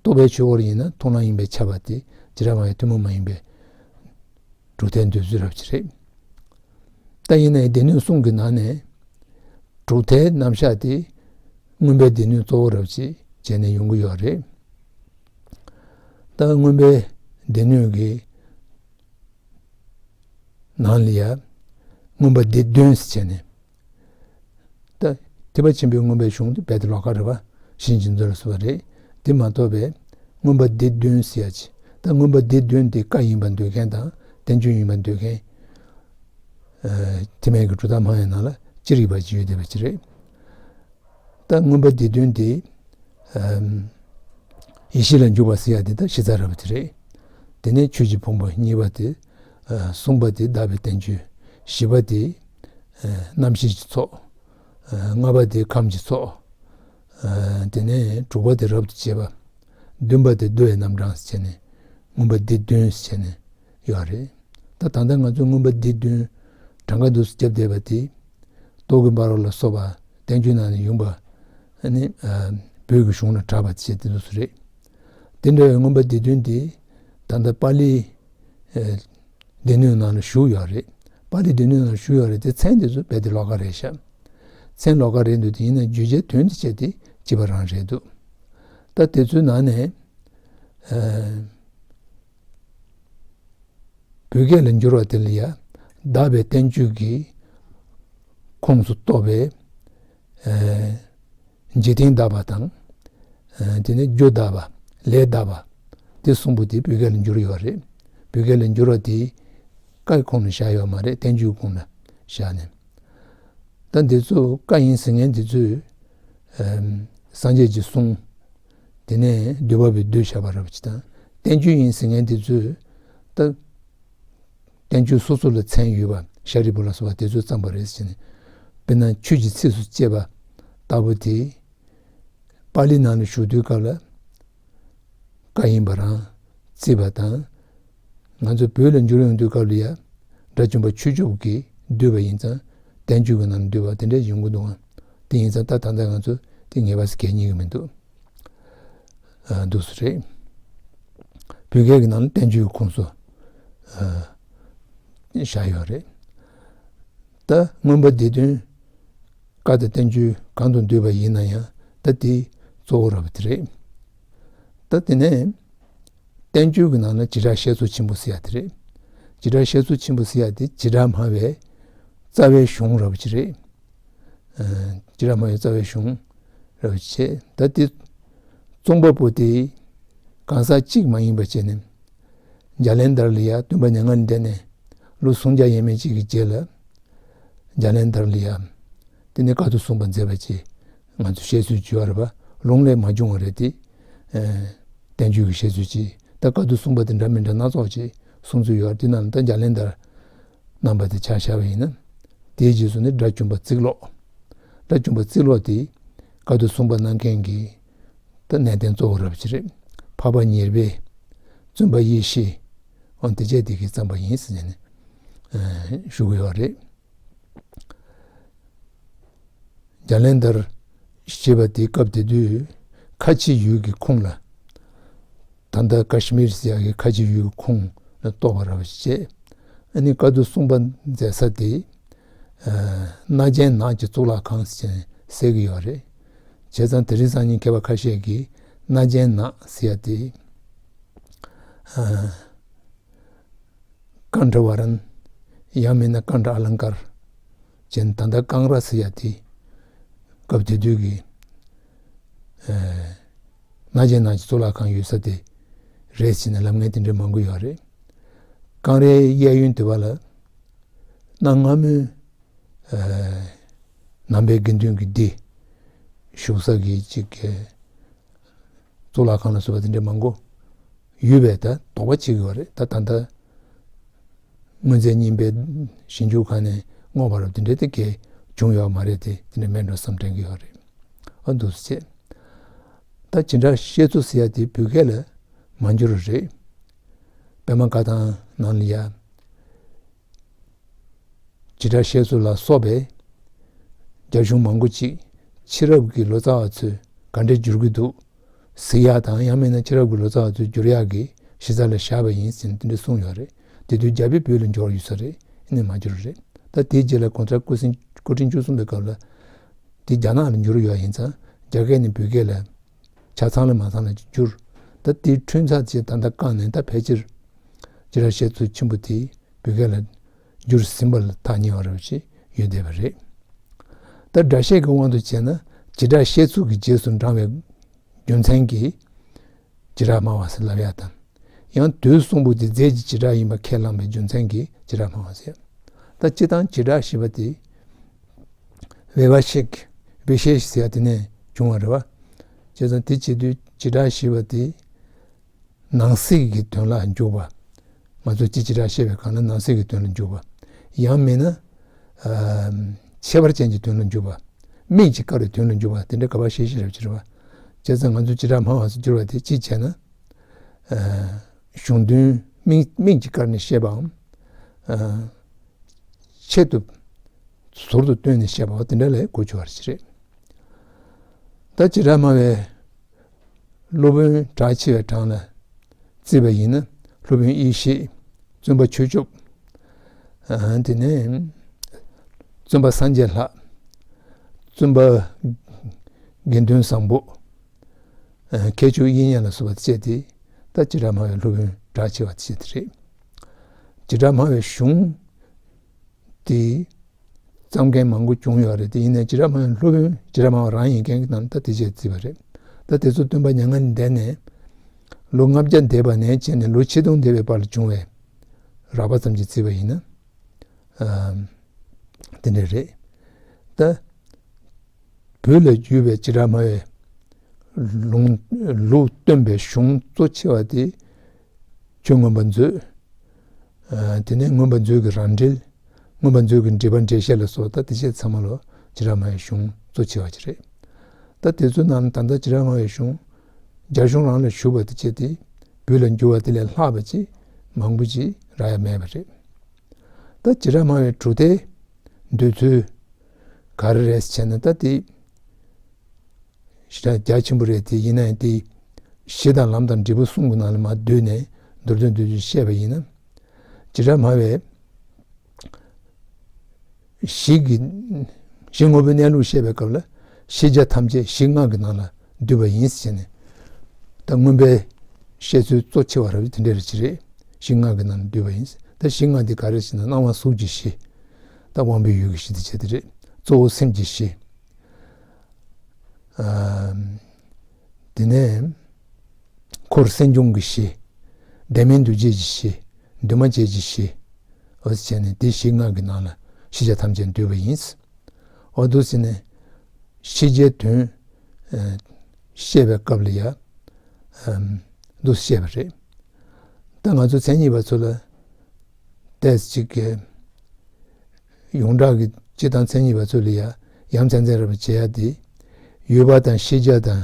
རྟོགས་པའི་ཆོས་འཁོར་ཡིན་ན་མཐོང་ལམ་ཡིན་པས་ཁྱབ་པ་དེ་བྱེ་བྲག་སྨྲ་བའི་ཐུན་མོང་མ་ཡིན་པའི་གྲུབ་མཐའི་འདོད་ཚུལ་རབ་ཅིག་རེད། ད་ཡིན་ནའི་སྡེ་སྣོད་གསུམ་གྱི་ནང་ནས་གྲུབ་མཐའི་རྣམ་གཞག་དེ་མངོན་པའི་སྡེ་སྣོད་གཙོ་བོ་རབ་ཅིག་བྱས་ནས་ཡོང་གི་ཡོད་རེད། ད་མངོན་པའི་སྡེ་སྣོད་ཀྱི་ནང་ལ་ཡ། མངོན་པ་སྡེ་བདུན་ཟེར་བྱས་ནས། ད་ཐེག་པ་ཆེན་པོའི་མངོན་པའི་གཞུང་དེ་རྦད་དེ་ལོགས་ཀ་རེད་པ། ཞིང་རྗེ་བཙུན་ལ་སོགས་པ་རེད། དེ་མ་གཏོགས་པའི་མངོན་པ་སྡེ་བདུན་ཟེར་ཡ་ཅིག་ད་མངོན་པ་འདི་བདུན་དེ་བཀའ་ཡིན་པར་འདོད་མཁན་དང་བསྟན་བཅོས་ཡིན་པར་འདོད་མཁན། ཨ། དེ་མིན་གྱི་གྲུབ་མཐའ་སྨྲ་བའི་ནང་ལ་ཅི་རིགས་པ་ཅིག་ཡོད་བསྡད་པ་ཅིག་རེད། ད་མངོན་པ་འདི་བདུན་དེ། ཨམ། ཡེ་ཤེས་ལ་འཇུག་པ་ཟེར་ཡ་དེ་ད་གཞི་རྩ་ར་བ་དེ་རེད། དེ་ནས་ཆོས་ཀྱི་ཕུང་པོ་གཉིས་པ་དེ། ཨ། གསུམ་པ་དེ་བདག་པའི་བསྟན་བཅོས། བཞི་པ་དེ། ཨ། རྣམ་ཤེས་ཀྱི་ཚོགས། ཨ། ལྔ་པ་དེ་ཁམས་ཀྱི་ཚོགས། ཨ། དེ་ནས་དྲུག་པ་དེ་རབ་ཏུ་བྱེད་པ། བདུན་པ་དེ་བསྡུ་བའི་རྣམ་གྲངས་ཟེར་ནས། མངོན་པ་འདི་བདུན་ཟེར་ནས་ཡོད་རེད། ད་ད་ལྟ་ང་ཚོས་མངོན་པ་འདི་བདུན་གྲངས་ཀ་འདུག་སེ་རྒྱབ་བསྡད་པ་དེ། རྟོག་གེ་འབར་བ་ལ་སོགས་པ་བསྟན་བཅོས་ནང་ནས་ཡོང་པ། ཨ་ནི། ཨ། བོད་ཀྱི་གཞུང་ལ་གྲགས་པ་བྱས་དེ་འདུག་སེ་རེད། དེ་འདྲ་བའི་མངོན་པ་འདི་བདུན་དེ་ད་ལྟ་པཱ་ལི། ཨ། སྡེ་སྣོད་ནང་ལ་བཞུགས་ཡོད་རེད། པཱ་ལི་སྡེ་སྣོད་ནང་ལ་བཞུགས་ཡོད་རེད་དེ། མཚན་དེ་ཚོ་རྦད་དེ་ལོགས་ཀ་རེད་ཤག་མཚན་ལོགས་ཀ་རེད་འདུག་དེ་ཡིན་ན་བརྗོད་བྱའི་དོན་དེ་བྱས་ཏེ་གཅིག་པ་རང་རེད་འདུག་ད་དེ་ཚོའི་ནང་ནས། ཨ། བོད་སྐད་ལ་འགྱུར་བ་དེ་ལ་ཡ། བདག་པའི་བསྟན་བཅོས་ཀྱི་ཁོངས་སུ་གཏོགས་པའི། ཨ། འཇིག་རྟེན་དག་པ་དང་། ཨ། དེ་ནས་རྒྱུ་དག་པ། ལས་དག་པ། དེ་གསུམ་པོ་དེ་བོད་སྐད་ལ་འགྱུར་ཡོད་རེད། བོད་སྐད་ལ་འགྱུར་བ་དེ་བཀའི་ཁོངས་ལ་བཞག་ཡོད་མ་རེད། བསྟན་བཅོས་ཁོངས་ལ་བཞག་ནས། ད་འདི་ཚོ་བཀའ་ཡིན་ཟེར་མཁན་འདི་ཚོས། ཨམ། སངས་རྒྱས་ཀྱི་གསུང་། དེ་ནས་འདུས་པ་པོས་བསྡུས་བཞག་པ་རབ་ཅིག་དང་། བསྟན་བཅོས་ཡིན་ཟེར་མཁན་འདི་ཚོས། ད་བསྟན་བཅོས་སོ་སོ་ལ་མཚན་ཡོད་པ་ཤཱ་རིའི་བུ་ལ་སོགས་པ་དེ་ཚོས་བརྩམས་པ་རེད་ཟེར་ནས། དཔེར་ན་ཆོས་ཀྱི་ཚིགས་སུ་བཅད་པ་ལྟ་བུ་དེ། པཱ་ལི་ནང་ལ་བཞུགས་དུས་སྐབས་ལ་བཀའ་ཡིན་པ་རང་བརྩིས་པ་དང་། ང་ཚོ་བོད་ལ་འགྱུར་ཡོང་དུས་སྐབས་ལ་ཡ། དགྲ་བཅོམ་པ་ཆོས་སྐྱོབ་ཀྱིས་བསྡུས་པ་ཡིན་ཙང་། བསྟན་བཅོས་ཀྱི་ནང་ལ་བསྡུས་པ་དེ་འདྲ་ཡོང་གི་འདུག་ཨང་། དེ་ཡིན་ཙང་ད་ད་ལྟ་ང་ཚོ་དེ་ངེས་པ་ཟེར་གལ་རྙེད་ཀྱི་མི་འདུག་ཨ། འདུག་སེ་རེད། བོད་སྐད་ཀྱི་ནང་ལ་བསྟན་བཅོས་ཀྱི་ཁོངས་སུ། ཨ། བཞག་ཡོད་རེད། ད་མངོན་པ་འདི་བདུན། བཀའ་དང་བསྟན་བཅོས་གང་དུ་འདུས་པ་ཡིན་ན་ཡང་ད་དེ་གཙོ་བོ་ར་བ་དེ་རེད། ད་དེ་ནས་བསྟན་བཅོས་ཀྱི་ནང་ལ་བྱེ་བྲག་བཤད་མཛོད་ཆེན་པོ་ཟེར་ཡ་དེ་རེད། བྱེ་བྲག་བཤད་མཛོད་ཆེན་པོ་ཟེར་ཡ་དེ་བྱེ་བྲག་སྨྲ་བའི་རྩ་བའི་གཞུང་ར་བ་ཅིག་རེད། ཨ། བྱེ་བྲག་སྨྲ་བའི་རྩ་བའི་གཞུང་ར་བ་ཅིག་བྱས། ད་དེ་རྩོམ་པ་པོ་དེ་གང་ཟག་གཅིག་མ་ཡིན་པ་བྱས་ནས། འཇར་ལན་དར་ལ་ཡ་སྟོན་པ་མྱ་ངན་ལས་འདས་ནས་ལོ་སུམ་བརྒྱ་ཡས་མས་གཅིག་གི་རྗེས་ལ། འཇར་ལན་དར་ལ་ཡ། དེ་ནས་བཀའ་བསྡུ་གསུངས་པ་མཛད་པ་ཅིག་ང་ཚོས་བཤད་སྲོལ་ཅིག་ཡོད་རེད་པ། ལུང་ལས་མ་བྱུང་བ་རེད་དེ། ཨ། བསྟན་བཅོས་ཀྱི་བཤད་སྲོལ་ཅིག་ད་བཀའ་བསྡུ་གསུངས་པ་དེ་འདྲ་མི་འདྲ་སྣ་ཚོགས་ཅིག་གསུང་ཚུལ་ཡོད་རེད། དེ་ནང་ལ་ད་འཇར་ལན་དར་རྣམ་པ་དེ་ཆ་བཞག་པ་ཡིན་ན། དེའི་རྗེས་སུ་ནི་དགྲ་བཅོམ་པ་གཙུག་ལག་དགྲ་བཅོམ་པ་གཙུག་ལག་དེ་བཀའ་བསྡུ་གསུངས་པ་གནང་མཁན་གྱི་ད་གནས་བརྟན་གཙོ་བོ་རབ་ཅིག་རེད། འཕགས་པ་ཉེར་སྦས། བཙུན་པ་ཡེ་ཤེས། འོ་དེ་བྱས་དེ་གིས་བརྩམས་པ་ཡིན་ཟེར་ནས་ནི། ཨ། ཞུ་གི་ཡོད་རེད། འཇར་ལན་དར་ཞེས་པ་དེ་སྐབས་དེ་དུས་ཁ་ཆེའི་ཡུལ་གྱི་ཁོངས་ལ། ད་ལྟ་ཀ་ཤི་མིར་ཟེར་ཡག་གི་ཁ་ཆེའི་ཡུལ་གྱི་ཁོངས་ལ་གཏོགས་པ་ར་བ་ཞིག་བྱས། ཨ་ནི་བཀའ་བསྡུ་གསུངས་པ་མཛད་ས་དེ། ཨ། སྣ་ཆེན་ནགས་ཀྱི་གཙུག་ལག་ཁང་ཟེར་ནས་ཟེར་གྱི་ཡོད་རེད། བྱས་ཙང་དེ་རིང་སང་ཉིན་མཁས་པ་ཁ་ཤས་ཀྱིས་སྣ་ཆེན་ནགས་ཟེར་ཡ་དེ། ཨ། ཀན་ཊ་ཝ་རན། ཡང་མིན་ན་ཀན་ཊ་ཨ་ལང་ཀར་ཅན། ད་ལྟ་ཀང་ར་ཟེར་ཡ་དེ། སྐབས་དེ་དུས་ཀྱི། ཨ། སྣ་ཆེན་ནགས་ཀྱི་གཙུག་ལག་ཁང་ཡོད་ས་དེ་རེད་ཟེར་ནས་ལབ་མཁན་དེ་འདྲ་མང་པོ་ཡོད་རེད། ཀང་རའི་གཡས་གཡོན་དེ་བ་ལ་གནའ་སྔ་མོའི། ཨ། ནང་པའི་དགེ་འདུན་གྱི་སྡེ་བཞུགས་ས་གི་ཅིག་གི་གཙུག་ལག་ཁང་ལ་སོགས་པ་དེ་འདྲ་མང་པོ་ཡོད་པས་ད་དོགས་པ་བྱེད་ཀྱི་ཡོད་རེད། ད་ད་ལྟ་དངོས་རྫས་རྙིང་པའི་ཞིབ་འཇུག་ཁང་ནས་བསྔོགས་པ་རུ་དེ་འདྲ་དེ་གས་བྱུང་ཡོད་མ་རེད་དེ། དེ་འདྲ་མེད་འགྲོ་བསམ་དྲན་གྱི་ཡོད་རེད། ཨ། འདུག་སེ་བྱས། ད་བྱེ་བྲག་བཤད་མཛོད་ཟེར་ཡ་དེ་བོད་སྐད་ལ་མ་འགྱུར་རེད། པད་མ་བཀའ་ཐང་ནང་ལ་ཡ། བྱེ་བྲག་བཤད་མཛོད་ལ་སོགས་པའི་རྒྱ་གཞུང་མང་པོ་ཅིག་ཕྱི་རབས་ཀྱི་ལོ་ཙཱ་བ་ཚོས་ག་འདྲས་བསྒྱུར་གྱི་འདུག་ཟེར་ཡག་དང་། ཡང་མིན་ན་ཕྱི་རབས་ཀྱི་ལོ་ཙཱ་བ་ཚོས་བསྒྱུར་ཡག་གི་གཞི་རྩ་ལ་བཞག་པ་ཡིན་ཟེར་ནས་དེ་འདྲ་གསུངས་ཡོད་རེད། དེ་དུས་རྒྱ་བོད་བོད་ལ་འབྱོར་ཡོད་ས་རེད། ཨ་ནི་མ་འགྱུར་རེད། ད་དེའི་རྗེས་ལ་གོང་ས་སྐུ་ཕྲེང་སྐུ་ཕྲེང་བཅུ་གསུམ་པའི་སྐབས་ལ་དེ་རྒྱ་ནག་ལ་འགྱུར་ཡོད་ཡིན་ཙང་རྒྱ་སྐད་ནས་བོད་སྐད་ལ་ཆ་ཚང་ལ་མ་ཚང་ལ་བསྒྱུར། ད་དེའི་འཁྲུན་ཚབ་ཅིག་ད་ལྟ་བཀག་ནས་ད་ཕལ་ཆེར་བྱེ་བྲག་བཤད་མཛོད་ཆེན་པོ་དེ་བོད་སྐད་ལ་བསྒྱུར་ཟིན་པ་ལ་ཐག་ཉེ་བ་རབ་ཅིག་ཡོད་བསྡད་པ་རེད། ད་སྒྲ་བཤད་ཀྱི་དབང་དུ་བྱས་ན་བྱེ་བྲག་བཤད་མཛོད་ཀྱི་རྗེས་སུ་འབྲང་བའི་རྒྱུ་མཚན་གྱིས་བྱེ་བྲག་སྨྲ་བ་ཟེར་ལབ་ཡག་དང་། ཡང་དུས་གསུམ་པོ་དེ་རྫས་ཀྱི་བྱེ་བྲག་ཡིན་པ་ཁས་བླངས་པའི་རྒྱུ་མཚན་གྱིས་བྱེ་བྲག་སྨྲ་བ་ཟེར། ད་སྤྱིར་བཏང་བྱེ་བྲག་ཞེས་པ་དེ་བེ་བ་ཤེག་བེ་ཤེ་ཤ་ཟེར་ཡ་དེ་ནས་བྱུང་བ་རེད་བ། བྱས་ཙང་དེ་བྱེད་དུས་བྱེ་བྲག་ཞེས་པ་དེ་ནང་གསེས་ཀྱི་དོན་ལ་འཇུག་པ། ང་ཚོས་སྤྱིར་བྱེ་བྲག་བཤད་པའི་སྒང་ལ་ནང་གསེས་ཀྱི་དོན་ལ་འཇུག་པ། ཡང་མིན་ན། ཨ། ཁྱད་པར་ཅན་གྱི་དོན་ལ་འཇུག་པ། དམིགས་ཀྱིས་བཀར་བའི་དོན་ལ་འཇུག་པ་དེ་འདྲ་ག་པར་བཤད་ཤེས་རབ་ཀྱི་རེད་བ། བྱས་ཙང་ང་ཚོས་བྱེ་བྲག་སྨྲ་བ་སུ་འགྱུར་བ་དེ་གཅིག་བྱས་ན། ཨ། གཞུང་དོན་དམིགས་དམིགས་ཀྱིས་བཀར་ནས་བཤད་པའམ། ཨ། ཆེད་དུ་ཟུར་དུ་བཏོན་ནས་བཤད་པ་དེ་འདྲ་ལ་གོ་ཆོད་པ་ཞིག་རེད། ད་བྱེ་བྲག་སྨྲ་བའི་སློབ་དཔོན་གྲགས་ཆེ་བའི་གྲངས་ལ་བརྩིས་པ་ཡིན་ན། སློབ་དཔོན་ཡེ་ཤེས། བཙུན་པ་ཆོས་སྐྱོབ། ཨ། དེ་ནས་བཙུན་པ་སངས་རྒྱས་ལྷ། བཙུན་པ་དགེ་འདུན་བཟང་པོ། ཨ། མཁས་མཆོག་དབྱིག་གཉེན་ལ་སོགས་པ་བཅས་ཏེ། ད་བྱེ་བྲག་སྨྲ་བའི་སློབ་དཔོན་གྲགས་ཆེ་བ་བཅས་དེ་རེད། བྱེ་བྲག་སྨྲ་བའི་གཞུང་དེ་བརྩམས་མཁན་མང་པོ་བྱུང་ཡོད་རེད། དེ་ཡིན་ནའི་བྱེ་བྲག་སྨྲ་བའི་སློབ་དཔོན་བྱེ་བྲག་སྨྲ་བ་རང་ཡིན་མཁན་གྱི་ནང་ད་དེ་བྱས་བརྩིས་པ་རེད། ད་དེ་ཚོ་སྟོན་པ་མྱ་ངན་འདས་ནས་ལོ་ལྔ་བརྒྱ་འདས་པ་ནས་བྱས་ནས་ལོ་ཆིག་སྟོང་འདས་པའི་བར་ལ་བྱུང་བའི་རགས་པ་ཙམ་གྱིས་བརྩིས་པ་ཡིན་ན། ཨ། དེ་འདྲ་རེད། ད་བོད་ལ་བརྒྱུད་པའི་བྱེ་བྲག་སྨྲ་བའི་ལུང་ལུགས་སྟོན་པའི་གཞུང་གཙོ་ཆེ་བ་དེ་ཆོས་མངོན་པ་མཛོད། ཨ། དེ་ནས་མངོན་པ་མཛོད་ཀྱི་རང་འགྲེལ། མངོན་པ་མཛོད་ཀྱི་འགྲེལ་པ་འགྲེལ་བཤད་ལ་སོགས་ད་དེ་བྱས་ཚང་མ་ལོ་བྱེ་བྲག་སྨྲ་བའི་གཞུང་གཙོ་ཆེ་བ་ཅིག་རེད། ད་དེ་ཚོའི་ནང་ད་ལྟ་བྱེ་བྲག་སྨྲ་བའི་གཞུང་རྒྱ་གཞུང་རང་ལ་ཞུགས་པ་དེ་བྱས་ཏེ་བོད་ལ་འགྱུར་བ་དེ་ལས་ལྷག་པ་ཅིག་མང་པོ་ཅིག་རག་ཡ་མེད་པ་རེད། ད་བྱེ་བྲག་སྨྲ་བའི་གྲུབ་མཐའི་འདོད་ཚུལ་ག་རེ་རེད་ཟེར་ན། ད་དེ་ཞེ་དྲག་རྒྱ་ཆེན་པོ་རེད། དེ་ཡིན་ན་ཡང་དེ་གཞི་དང་ལམ་དང་འབྲས་བུ་གསུམ་གྱི་ནང་ལ་མར་བསྡུས་ནས་མདོར་བསྡུས་མདོར་བསྡུས་བཤད་པ་ཡིན་ན། བྱེ་བྲག་སྨྲ་བའི་གཞི་གི་གཞི་དངོས་པོའི་གནས་ལུགས་བཤད་པའི་སྐབས་ལ་ཤེས་བྱ་ཐམས་ཅད་གཞི་ལྔ་གི་ནང་ལ་འདུས་པ་ཡིན་ཟེར་ནས། ད་མངོན་པའི་བཤད་ཚུལ་གཙོ་ཆེ་བ་རབ་དེ་འདྲ་རེ་ཅིག་རེད། གཞི་ལྔ་གི་ནང་ལ་འདུས་པ་ཡིན། ད་གཞི་ལྔ་འདི་ག་རེ་ཟེར་ན། སྣང་བ་གཟུགས་ཀྱི་གཞི། ད་དབང་པོའི་ཡུལ་གྱི་གཞི་དེ་བྱས་དེ་རེད། གཙོ་བོ་སེམས་ཀྱི་གཞི། ཨ། དེ་ནས་འཁོར་སེམས་བྱུང་གི་གཞི། བདེན་མེད་འདུ་བྱེད་ཀྱི་གཞི། འདུས་མ་བྱས་ཀྱི་གཞི། འོ་ཟེར་ནས་དེ་གཞི་ལྔ་གི་ནང་ལ་ཤེས་བྱ་ཐམས་ཅད་འདུས་པ་ཡིན། འོ་འདུག་ཟེར་ནས་ཤེས་བྱའི་དོན་བཤད་པའི་སྐབས་ལ་ཡ་འདུག་བཤད་པ་རེད། ད་ང་ཚོ་མཚན་ཉིད་པ་ཚོ་ལ་ཏོག་ཙམ་ཅིག་གི་ཡོངས་གྲགས་ཀྱི་སྤྱིར་བཏང་མཚན་ཉིད་པ་ཚོ་ལ་ཡ་ཡ་མཚན་མཚན་རབ་བྱེད་ཡ་དེ། ཡོད་པ་དང་ཤེས་བྱ་དང་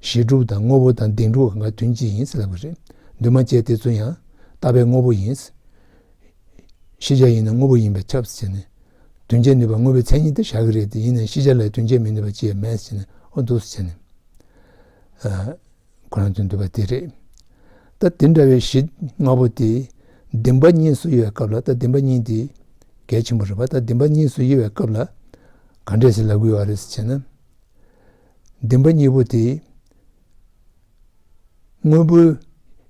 གཞི་གྲུབ་དང་དངོས་པོ་དང་བདེན་གྲུབ་གང་ག་དོན་གཅིག་ཡིན་ཟེར་ལབ་པ་རེད། འདུས་མ་བྱས་དེ་ཚོ་ཡང་རྟག་པའི་དངོས་པོ་ཡིན། ཤེས་བྱ་ཡིན་ན་དངོས་པོ་ཡིན་པས་ཁྱབ་ཟེར་ནས། དོན་བྱེད་ནུས་པ་དངོས་པོའི་མཚན་ཉིད་དུ་བཞག་གི་རེད་དེ། ཡིན་ནའི་ཤེས་བྱ་ལ་དོན་བྱེད་མི་ནུས་པ་ཅི་ཡང་མེད་ཟེར་ནས། འོ་འདུག་ཟེར་ནས། ཨ། ཁོ་རང་ཚོའི་འདོད་པ་དེ་རེད། ད་དེ་འདྲ་བའི་གཞི་ལྔ་པོ་དེ་བདེན་པ་གཉིས་སུ་དབྱེ་བའི་སྐབས་ལ། ད་བདེན་པ་གཉིས་དེ་གལ་ཆེན་པོ་རེད་པ། ད་བདེན་པ་གཉིས་སུ་དབྱེ་བའི་སྐབས་ལ་ག་འདྲས་ཟེར་ལབ་དགོས་པ་རེད་ཟེར་ན། བདེན་པ་གཉིས་པོ་དེ་དངོས་པོའི་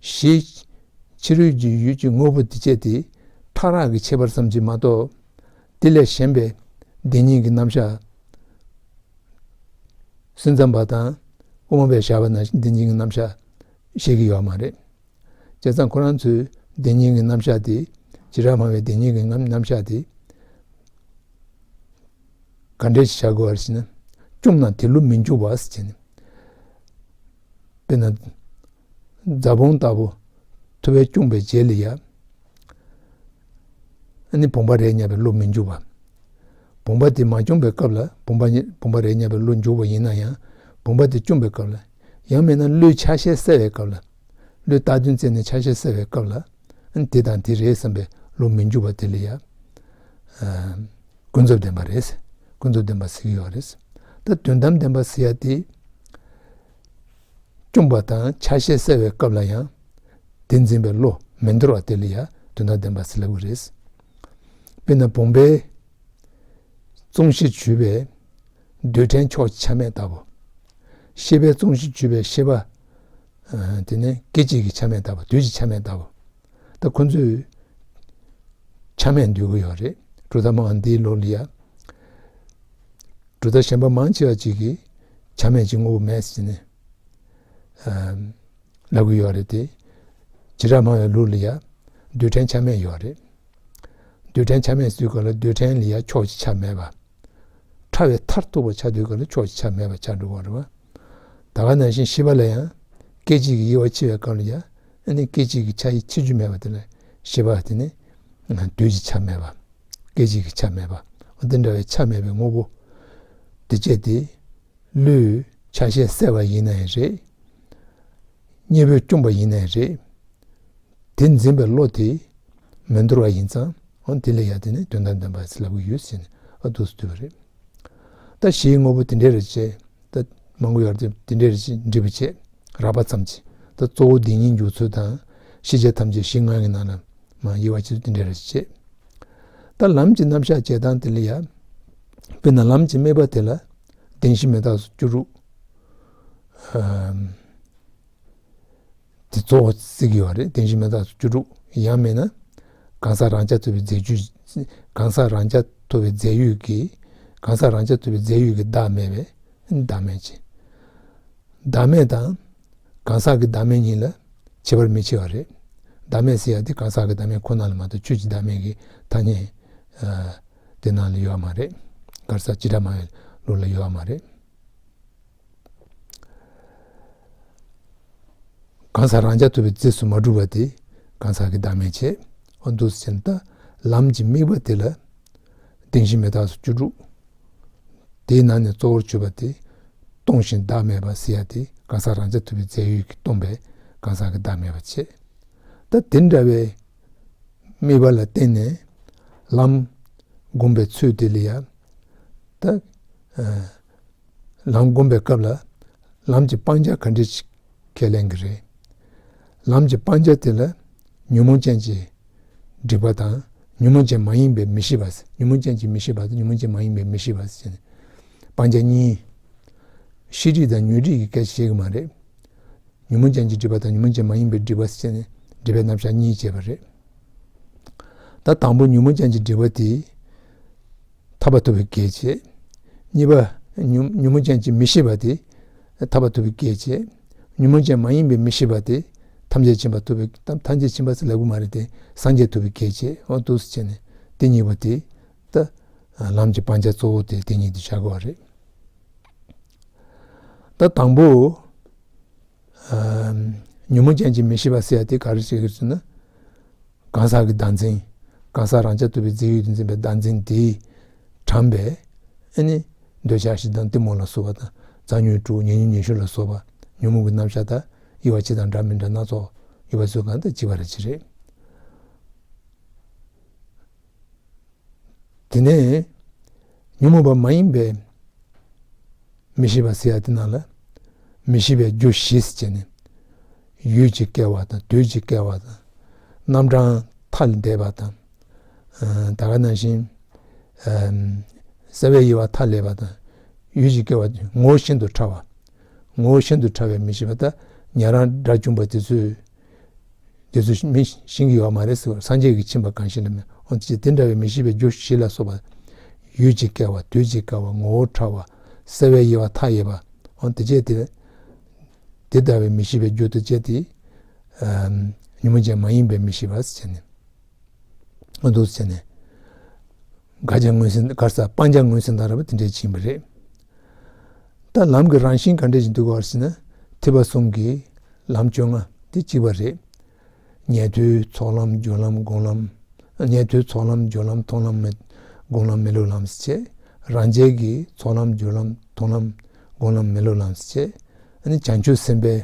གཞི་ཕྱི་རོལ་གྱི་ཡུལ་གྱི་དངོས་པོ་དེ་བྱས་ཏེ་ཕྲ་རགས་ཀྱི་ཁྱད་པར་ཙམ་གྱིས་མ་གཏོགས། དེ་ལས་གཞན་པའི་བདེན་གཉིས་ཀྱི་རྣམ་གཞག་སེམས་ཙམ་པ་དང་དབུ་མ་པས་བཞག་པ་ནང་བཞིན་བདེན་གཉིས་ཀྱི་རྣམ་གཞག་ཤེས་ཀྱི་ཡོད་མ་རེད། བྱས་ཙང་ཁོ་རང་ཚོའི་བདེན་གཉིས་ཀྱི་རྣམ་གཞག་དེ། བྱེ་བྲག་སྨྲ་བའི་བདེན་གཉིས་ཀྱི་རྣམ་རྣམ་གཞག་དེ་ག་འདྲས་ཤིག་བྱ་དགོས་པ་རེད་ཟེར་ན། བཅོམ་ན་དེ་བློ་མི་འཇུག་པ་ཟེར་ནས། དཔེར་ན་རྫ་བོང་ལྟ་བུ་ཐུབ་པས་བཅོམ་པའི་རྗེས་ལ་ཡ། ཨ་ནི་བུམ་པ་རེད་སྙམ་པའི་བློ་མི་འཇུག་པ། བུམ་པ་དེ་མ་བཅོམ་པའི་སྐབས་ལ་བུམ་པ་ཉིད་བུམ་པ་རེད་སྙམ་པའི་བློ་འཇུག་པ་ཡིན་ན་ཡང་། བུམ་པ་དེ་བཅོམ་པའི་སྐབས་ལ། ཡང་མིན་ན་བློས་ཆ་ཤས་བསལ་བའི་སྐབས་ལ། བློས་བཏགས་དོན་བཙལ་ནས་ཆ་ཤས་བསལ་བའི་སྐབས་ལ། ཨ་ནི་དེ་དང་དེ་རེད་བསམ་པའི་བློ་མི་འཇུག་པ་དེ་ལ་ཡ། ཨ། ཀུན་རྫོབ་བདེན་པ་རེད། ཀུན་རྫོབ་བདེན་པ་ཟེར་གྱི་ཡོད་རེད། ད་དོན་དམ་བདེན་པ་ཟེར་ཡ་དེ། བཅོམ་པ་དང་ཆ་ཤས་བསལ་བའི་སྐབས་ལ་ཡང་། དེ་འཛིན་པའི་བློ་མི་འདོར་བ་དེ་ལ་ཡང་དོན་དམ་བདེན་པ་ཟེར་ལབ་ཀྱི་རེད། དཔེར་ན་བུམ་པའི་ཙོང་ཤི་བྱུས་པའི་རྡུལ་ཕྲན་ཕྱོགས་ཀྱི་ཆ་མེད་ལྟ་བུ། ཤེས་པའི་ཙོང་ཤི་བྱུས་པའི་ཤེས་པ། ཨ། དེ་ནི་སྐད་ཅིག་གི་ཆ་མེད་ལྟ་བུ། རྡུལ་གྱི་ཆ་མེད་ལྟ་བུ། ད་ཁོ་ཚོས་ཆ་མེད་འདོད་ཀྱི་ཡོད་རེད། གྲུབ་མཐའ་སྨྲ་བ་འདིའི་ལུགས་ལ་ཡ། གྲུབ་མཐའ་གཞན་པ་མང་ཆེ་བ་ཅིག་གིས་ཆ་མེད་ཅིག་དངོས་པོ་མེད་ཟེར་ནས། ཨ། ལབ་ཀྱི་ཡོད་རེད་དེ། བྱེ་བྲག་སྨྲ་བའི་ལུགས་ལ་ཡ་རྡུལ་ཕྲན་ཆ་མེད་ཡོད་རེད། རྡུལ་ཕྲན་ཆ་མེད་ཟེར་དུས་སྐབས་ལ་རྡུལ་ཕྲན་ལ་ཡ་ཕྱོགས་གཅིག་ཆ་མེད་པ། ཕྲ་བའི་མཐར་ཐུག་པ་ཆགས་དུས་སྐབས་ལ་ཕྱོགས་གཅིག་ཆ་མེད་པ་ཆགས་འགྲོ་གི་རེད་བ། ད་ག་ནང་བཞིན་ཤེས་པ་ལ་ཡང་སྐད་ཅིག་གིས་དབྱེ་བ་ཕྱེ་བའི་སྐབས་ལ་ཡང་ཨ་ནི་སྐད་ཅིག་གིས་ཆ་ཡི་ཕྱེ་རྒྱུ་མེད་པ་དེ་ལ་ཤེས་པ་དེ་ནི་རྡུལ་གཅིག་ཆ་མེད་པ། སྐད་ཅིག་གིས་ཆ་མེད་པ། འོ་དེ་འདྲ་བའི་ཆ་མེད་པའི་དངོས་པོ་དེ་བཅས་ཏེ། བློས་ཆ་ཤས་བསལ་བ་ཡིན་ནའི་རེད། གཉེན་པོས་བསྐྱུངས་པ་ཡིན་ནའི་རེད། དེ་འཛིན་པའི་བློ་དེ་མི་འདོར་བ་ཡིན་ཙང་འོ་དེ་ལ་ཡ་དེ་ནི་དོན་དམ་བདེན་པ་ཟེར་ལབ་ཀྱི་ཡོད་ཟེར་ནས་ཨ་འདུག་སེ་བསྡུས་པ་རེད། ད་གཞིའི་དངོས་པོ་དེ་འདྲའི་རེ་བྱེད། ད་མང་པོ་ཡོད་རེད་དེ་འདྲའི་རེ་བྱེད་འགྲིག་པ་བྱེད། རགས་པ་ཙམ་གྱིས་ད་གཙོ་བོ་དེ་ཉིད་འཇོག་ཚུལ་དང་ཤེས་བྱ་ཐམས་ཅད་གཞི་ལྔ་གི་ནང་ལ་མ་དབྱེ་བ་ཕྱེ་ཚུལ་དེ་འདྲའི་རེ་བྱེད། ད་ལམ་གྱི་རྣམ་གཞག་བྱེད་སྟངས་དེ་ལ་ཡ། དཔེར་ན་ལམ་གྱི་དམིགས་པ་དེ་ལ་བདེན་བཞི་མི་རྟག་སོགས་བཅུ་དྲུག་དེ་གཙོ་བོ་བརྩི་གི་ཡོད་རེད། བདེན་བཞི་མི་རྟག་སོགས་བཅུ་དྲུག་ཡང་མིན་ན་གང་ཟག་རང་རྐྱ་ཐུབ་པའི་རྫས་རྒྱུད། གང་ཟག་རང་རྐྱ་ཐུབ་པའི་རྫས་ཡོད་ཀྱི། གང་ཟག་རང་རྐྱ་ཐུབ་པའི་རྫས་ཡོད་ཀྱི་བདག་མེད་པའི་བདག་མེད་ཅེས། བདག་མེད་དང་གང་ཟག་གི་བདག་མེད་གཉིས་ལ་ཁྱད་པར་མི་ཕྱེ་བ་རེད། བདག་མེད་ཟེར་ཡ་དེ་གང་ཟག་གི་བདག་མེད་ཁོ་ན་ལ་མ་གཏོགས་ཆོས་ཀྱི་བདག་མེད་ཀྱི་ཐ་སྙད་དེ་ནང་ལ་ཡོད་མ་རེད། ག་རེ་ཟེར་བྱེ་བྲག་སྨྲ་བའི་ལུགས་ལ་ཡོད་མ་རེད། གང་ཟག་རང་རྐྱ་ཐུབ་པའི་རྫས་སུ་མ་གྲུབ་པ་དེ་གང་ཟག་གི་བདག་མེད་བྱས། འོ་འདུག་སེ་བྱས་ན་ད་ལམ་གྱི་དམིགས་པ་དེ་ལ་བདེན་བཞི་མི་རྟག་སོགས་བཅུ་དྲུག་དེའི་ནང་ནས་གཙོ་བོར་གྱུར་པ་དེ་སྟོང་ཞིང་བདག་མེད་པ་ཟེར་ཡ་དེ་གང་ཟག་རང་རྐྱ་ཐུབ་པའི་རྫས་ཡོད་ཀྱིས་སྟོང་པའི་གང་ཟག་གི་བདག་མེད་པ་བྱས། ད་དེ་འདྲ་བའི་དམིགས་པ་ལ་བརྟེན་ནས་ལམ་བསྒོམ་པའི་ཚུལ་དེ་ལ་ཡང་ད་ལམ་བསྒོམ་པའི་སྐབས་ལ་ལམ་གྱི་སྤང་བྱ་ག་འདྲ་ཞིག་ཁས་ལེན་གྱི་རེད། ལམ་གྱི་སྤང་བྱ་དེ་ལ་ཉོན་མོངས་ཅན་གྱི་སྒྲིབ་པ་དང་ཉོན་མོངས་ཅན་མ་ཡིན་པའི་མི་ཤེས་པ། ཉོན་མོངས་ཅན་གྱི་མི་ཤེས་པ་དང་ཉོན་མོངས་ཅན་མ་ཡིན་པའི་མི་ཤེས་པ་ཟེར་ནས་སྤང་བྱ་གཉིས། ཤེས་སྒྲིབ་དང་ཉོན་སྒྲིབ་ཀྱི་སྐད་ཆ་བཤད་ཀྱི་མ་རེད། ཉོན་མོངས་ཅན་གྱི་སྒྲིབ་པ་དང་ཉོན་མོངས་ཅན་མ་ཡིན་པའི་སྒྲིབ་པ་ཟེར་ནས་སྒྲིབ་པའི་རྣམ་གཞག་གཉིས་བྱས་པ་རེད། ད་དང་པོ་ཉོན་མོངས་ཅན་གྱི་སྒྲིབ་པ་དེ་ཐར་པ་ཐོབ་པའི་གེགས་བྱེད། གཉིས་པ་ཉོན་ཉོན་མོངས་ཅན་གྱི་མི་ཤེས་པ་དེ་ཐར་པ་ཐོབ་པའི་གེགས་བྱེད། ཉོན་མོངས་ཅན་མ་ཡིན་པའི་མི་ཤེས་པ་དེ་ཐམས་ཅད་མཁྱེན་པ་ཐོབ་པའི་ཐམས་ཅད་མཁྱེན་པ་ཟེར་ལབ་ཀྱི་མ་རེད་དེ་སངས་རྒྱས་ཐོབ་པའི་གེགས་བྱེད། འོ་འདུག་སེ་བྱས་ནས་དེ་གཉིས་པོ་དེ་ད་ལམ་གྱི་སྤང་བྱ་གཙོ་བོ་དེ་དེ་གཉིས་དེ་བྱ་དགོས་པ་རེད། ད་དང་པོ། ཨ། ཉོན་མོངས་ཅན་གྱི་མི་ཤེས་པ་ཟེར་ཡ་དེ་ག་རེ་ཟེར་གི་ཟེར་ན། གང་ཟག་གི་བདག་འཛིན། གང་ཟག་རང་རྐྱ་ཐུབ་པའི་རྫས་ཡོད་དུ་འཛིན་པའི་བདག་འཛིན་དེས་དྲངས་པའི་ཨ་ནི་འདོད་ཆགས་ཞེ་སྡང་གཏི་མུག་ལ་སོགས་པ་དང་རྩ་ཉོན་དྲུག་ཉེ་ཉོན་ཉེ་ཤོས་ལ་སོགས་པ་ཉོན་མོངས་ཀྱི་རྣམ་གཞག་དང་དབྱེ་བ་ཕྱེ་སྟངས་འདྲ་མི་འདྲ་སྣ་ཚོགས་ཡོད་པ་ཚོའི་སྒང་དུ་གཅིག་པ་རེད་ཅེས་རེད། དེ་ནས་ཉོན་མོངས་པ་མ་ཡིན་པའི་མི་ཤེས་པ་ཟེར་ཡ་དེ་ནང་ལ་མི་ཤེས་པའི་རྒྱུ་བཞི་ཟེར་བྱས་ནས་ཡུལ་གྱི་སྐྱེ་བ་དང་དུས་ཀྱི་སྐྱེ་བ་དང་རྣམ་གྲངས་མཐའ་ལས་འདས་པ་དང་། ཨ། ད་ག་ནང་བཞིན་ཨ་སྲེད་པའི་དབྱེ་བ་མཐའ་ལས་པ་དང་ཡུལ་གྱི་སྐྱེ་བ་ངོ་བོ་ཤིན་ཏུ་ཕྲ་བ། ངོ་བོ་ཤིན་ཏུ་ཕྲ་བའི་མི་ཤེས་པ་དང་ཉན་རང་དགྲ་བཅོམ་པ་དེ་ཚོས། དེ་ཚོ་མི་ཤེས་ཀྱི་ཡོད་མ་རེད་ཟེར་བ། སངས་རྒྱས་ཀྱིས་མཁྱེན་པ་གང་ཞིག་ལ་མེད། འོ་དེ་དེ་འདྲ་བའི་མི་ཤེས་པའི་རྒྱུ་བཞི་ལ་སོགས་པ། ཡུལ་གྱི་སྐྱེ་བ་དུས་ཀྱི་སྐྱེ་བ་ངོ་བོ་ཕྲ་བ། སྲེད་པའི་དབྱེ་བ་མཐའ་ཡས་པ། འོ་དེ་བཅས་དེ། དེ་ལྟ་བུའི་མི་ཤེས་པའི་རྒྱུ་དེ་བཅས་དེ། ཨ། ཉོན་མོངས་ཅན་མ་ཡིན་པའི་མི་ཤེས་པ་ཟེར་ནས། འོ་འདུག་ཟེར་ནས། དགག་བྱ་མངོན་སུམ་ག་རེ་ཟེར་སྤང་བྱ་མངོན་སུམ་དང་རགས་པ་དེ་འདྲས་ཕྱིན་པ་རེད། ད་ལམ་གྱི་རང་བཞིན་ག་འདྲས་ཞིག་འདུག་ག་ཟེར་ན་ཐེག་པ་གསུམ་གྱི་ལམ་བཅོ་ལྔ་དེ་གཅིག་པ་རེད། ཉན་ཐོས་ཚོགས་ལམ་སྦྱོར་ལམ་སྒོམ་ལམ། ཉན་ཐོས་ཚོགས་ལམ་སྦྱོར་ལམ་མཐོང་ལམ་མི་སྒོམ་ལམ་མི་སློབ་ལམ་ཟེར་བྱས། རང་རྒྱལ་གྱི་ཚོགས་ལམ་སྦྱོར་ལམ་མཐོང་ལམ་སྒོམ་ལམ་མི་སློབ་ལམ་ཟེར་བྱས། ཨ་ནི་བྱང་ཆུབ་སེམས་དཔའི།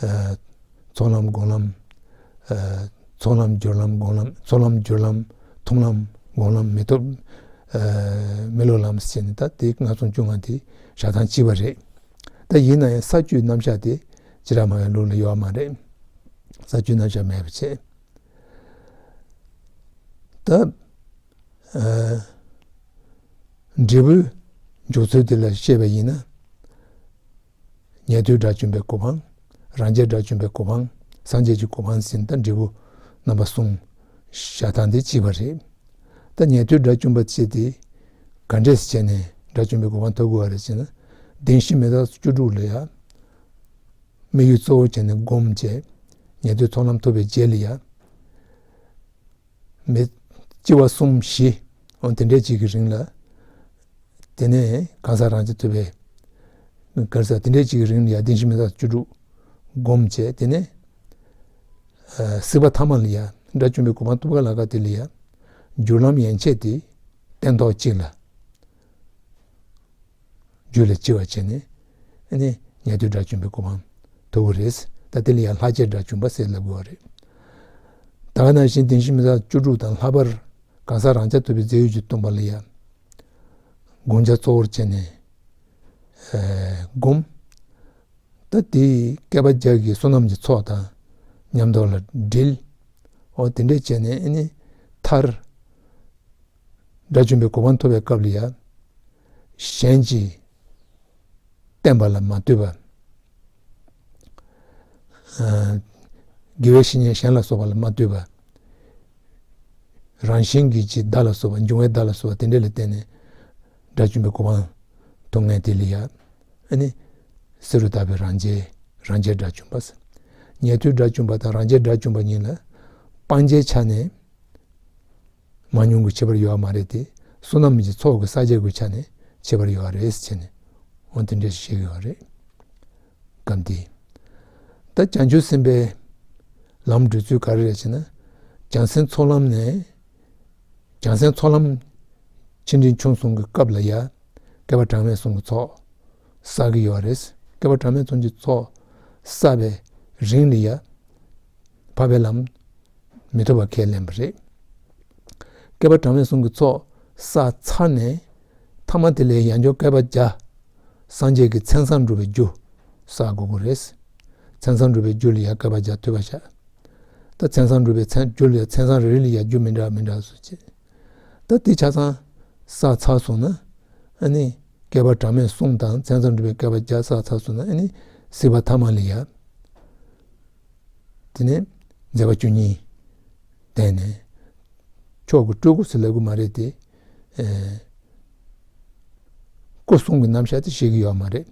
ཨ། ཚོགས་ལམ་སྒོམ་ལམ། ཨ། ཚོགས་ལམ་སྦྱོར་ལམ་སྒོམ་ལམ། ཚོགས་ལམ་སྦྱོར་ལམ་མཐོང་ལམ་སྒོམ་ལམ་མི་སྟོབས། ཨ། མི་སློབ་ལམ་ཟེར་ནས་ད་དེ་ལྔ་ཚང་བཅོ་ལྔ་དེ་བཞག་སྟངས་གཅིག་པ་རེད། ད་ཡིན་ན་ཡང་ས་བཅུའི་རྣམ་གཞག་དེ་བྱེ་བྲག་སྨྲ་བའི་ལུགས་ལ་ཡོད་མ་རེད། ས་བཅུའི་རྣམ་གཞག་མེད་པ་བྱས། ད། ཨ། འབྲས་བུ་འཇོག་ཚུལ་དེ་ལ་བཤད་པ་ཡིན་ན། ཉན་ཐོས་དགྲ་བཅོམ་པའི་གོ་འཕང་། རང་རྒྱལ་དགྲ་བཅོམ་པའི་གོ་འཕང་། སངས་རྒྱས་ཀྱི་གོ་འཕང་ཟེར་ནས་ད་འབྲས་བུ་རྣམ་པ་གསུམ་བཞག་སྟངས་དེ་གཅིག་པ་རེད། ད་ཉན་ཐོས་དགྲ་བཅོམ་པ་བྱས་ཏེ་ག་འདྲས་བྱས་ནས་དགྲ་བཅོམ་པའི་གོ་འཕང་ཐོབ་དགོས་པ་རེད་ཟེར་ན། བདེན་བཞི་མི་རྟག་སོགས་བཅུ་དྲུག་ལ་ཡང་དམིགས་ཡུལ་གཙོ་བོ་བྱས་ནས་སྒོམ་བྱས། ཉན་ཐོས་ཚོགས་ལམ་ཐོབ་པའི་རྗེས་ལ་ཡ། མི་ལྕི་བ་གསུམ་བཞི། འོ་དེ་འདྲའི་ཅིག་གི་རིང་ལ། དེ་ནས་གང་ཟག་རང་རྐྱ་ཐུབ་པའི་གང་ཟག་དེ་འདྲའི་ཅིག་གི་རིང་ལ་ཡ་བདེན་བཞི་མི་རྟག་བཅུ་དྲུག་སྒོམ་བྱས། དེ་ནས་སྲིད་པ་ཐ་མ་ལ་ཡ་དགྲ་བཅོམ་པའི་གོ་འཕང་ཐོབ་ག་ལ་ག་དེ་ལ་ཡ་སྦྱོར་ལམ་ཡན་ཆད་དེ་སྟན་ཐོག་གཅིག་ལ། རྒྱུད་ལ་ལྕི་བ་བྱས་ནས་ཨ་ནི་ཉན་ཐོས་དགྲ་བཅོམ་པའི་གོ་འཕང་ཐོབ་ཀྱི་རེད། ད་དེ་ལ་ཡང་ལྷག་བཅས་དགྲ་བཅོམ་པ་ཟེར་ལབ་དགོས་པ་རེད། ད་ག་ནང་བཞིན་བདེན་བཞི་མི་རྟག་བཅུ་དྲུག་དང་ལྷག་པར་གང་ཟག་རང་རྐྱ་ཐུབ་པའི་རྫས་ཡོད་ཀྱི་སྟོང་པ་ལ་ཡང་བསྒོམ་བྱ་གཙོ་བོར་བྱས་ནས་ཨེ་བསྒོམ། ད་དེ་བསྐལ་པ་བརྒྱ་གི་བསོད་ནམས་ཀྱི་ཚོགས་དང་མཉམ་དུ་ལ་འབྲེལ། འོ་དེ་འདྲས་བྱས་ནས་ཨ་ནི་མཐར། དགྲ་བཅོམ་པའི་གོ་འཕང་ཐོབ་པའི་སྐབས་ལ་ཡང་། གཞན་གྱིས་བསྟན་པ་ལ་མ་ལྟོས་པ། ཨ་དགེ་བའི་བཤེས་གཉེན་གཞན་ལ་སོགས་པ་ལ་མ་ལྟོས་པ། རང་བཞིན་གྱིས་ཀྱི་བདག་ལ་སོགས་པ་འབྱུང་བའི་བདག་ལ་སོགས་པ་དེ་འདྲ་ལ་བརྟེན་ནས་དགྲ་བཅོམ་པའི་གོ་འཕང་ཐོབ་མཁན་དེ་ལ་ཡང་ཨ་ནི་བསེ་རུ་ལྟ་བུའི་རང་རྒྱལ་རང་རྒྱལ་དགྲ་བཅོམ་པ། ཉན་ཐོས་དགྲ་བཅོམ་པ་དང་རང་རྒྱལ་དགྲ་བཅོམ་པ་གཉིས་ལ་སྤང་བྱའི་ཆ་ནས། མང་ཉུང་གི་ཁྱད་པར་ཡོད་མ་རེད་དེ། བསོད་ནམས་ཀྱི་ཚོགས་ཀྱི་བསགས་བྱ་གི་ཆ་ནས་ཁྱད་པར་ཡོད་རེད་ཟེར་ནས་འོ་དེ་འདྲ་ཞིག་བཤད་ཀྱི་ཡོད་རེད། སྐབས་འདི། ད་བྱང་ཆུབ་སེམས་དཔའི་ལམ་བགྲོད་ཚུལ་ག་རེ་རེད་ཟེར་ན། བྱང་སེམས་ཚོགས་ལམ་ནས། བྱང་སེམས་ཚོགས་ལམ་ཆེ་འབྲིང་ཆུང་གསུམ་གྱི་སྐབས་ལ་ཡ། བསྐལ་པ་གྲངས་མེད་གསུམ་གྱི་ཚོགས་བསགས་ཀྱི་ཡོད་རེད། བསྐལ་པ་གྲངས་མེད་གསུམ་གྱི་ཚོགས་བསགས་པའི་རིང་ལ་ཡ། འཕགས་པའི་ལམ། མི་ཐོབ་པ་ཁས་ལེན་པ་རེད། བསྐལ་པ་གྲངས་མེད་གསུམ་གྱི་ཚོགས་བསགས་ཚར་ནས། ཐ་མ་དེ་ལས་ཡང་བསྐྱར་བསྐལ་པ་བརྒྱ། སངས་རྒྱས་ཀྱི་མཚན་བཟང་སྒྲུབ་པའི་རྒྱུ་བསགས་དགོས་ཀྱི་རེད། མཚན་བཟང་སྒྲུབ་པའི་རྒྱུ་ལ་ཡང་བསྐལ་པ་བརྒྱ་ཐུབ་པ་བཞག་ད་མཚན་བཟང་སྒྲུབ་པའི་མཚན་རྒྱུ་ལ་ཡང་མཚན་བཟང་རེ་རེ་ལ་ཡང་རྒྱུ་མི་འདྲ་མི་འདྲ་བཟོ་བྱེད། ད་དེ་ཆ་ཚང་བསགས་ཚར་སོང་ན། ཨ་ནི་བསྐལ་པ་གྲངས་མེད་གསུམ་དང་མཚན་བཟང་སྒྲུབ་པའི་བསྐལ་པ་བརྒྱ་བསགས་ཚར་སོང་ན་ཨ་ནི་སྲིད་པ་ཐ་མ་ལ་ཡང་། དེ་ནས་མཛད་པ་བཅུ་གཉིས་ལྡན་ནས། མཆོག་གི་སྤྲུལ་སྐུ་ཟེར་ལབ་གི་མ་རེད་དེ། ཨེ། སྐུ་གསུམ་གྱི་རྣམ་གཞག་དེ་བཤད་ཀྱི་ཡོད་མ་རེད།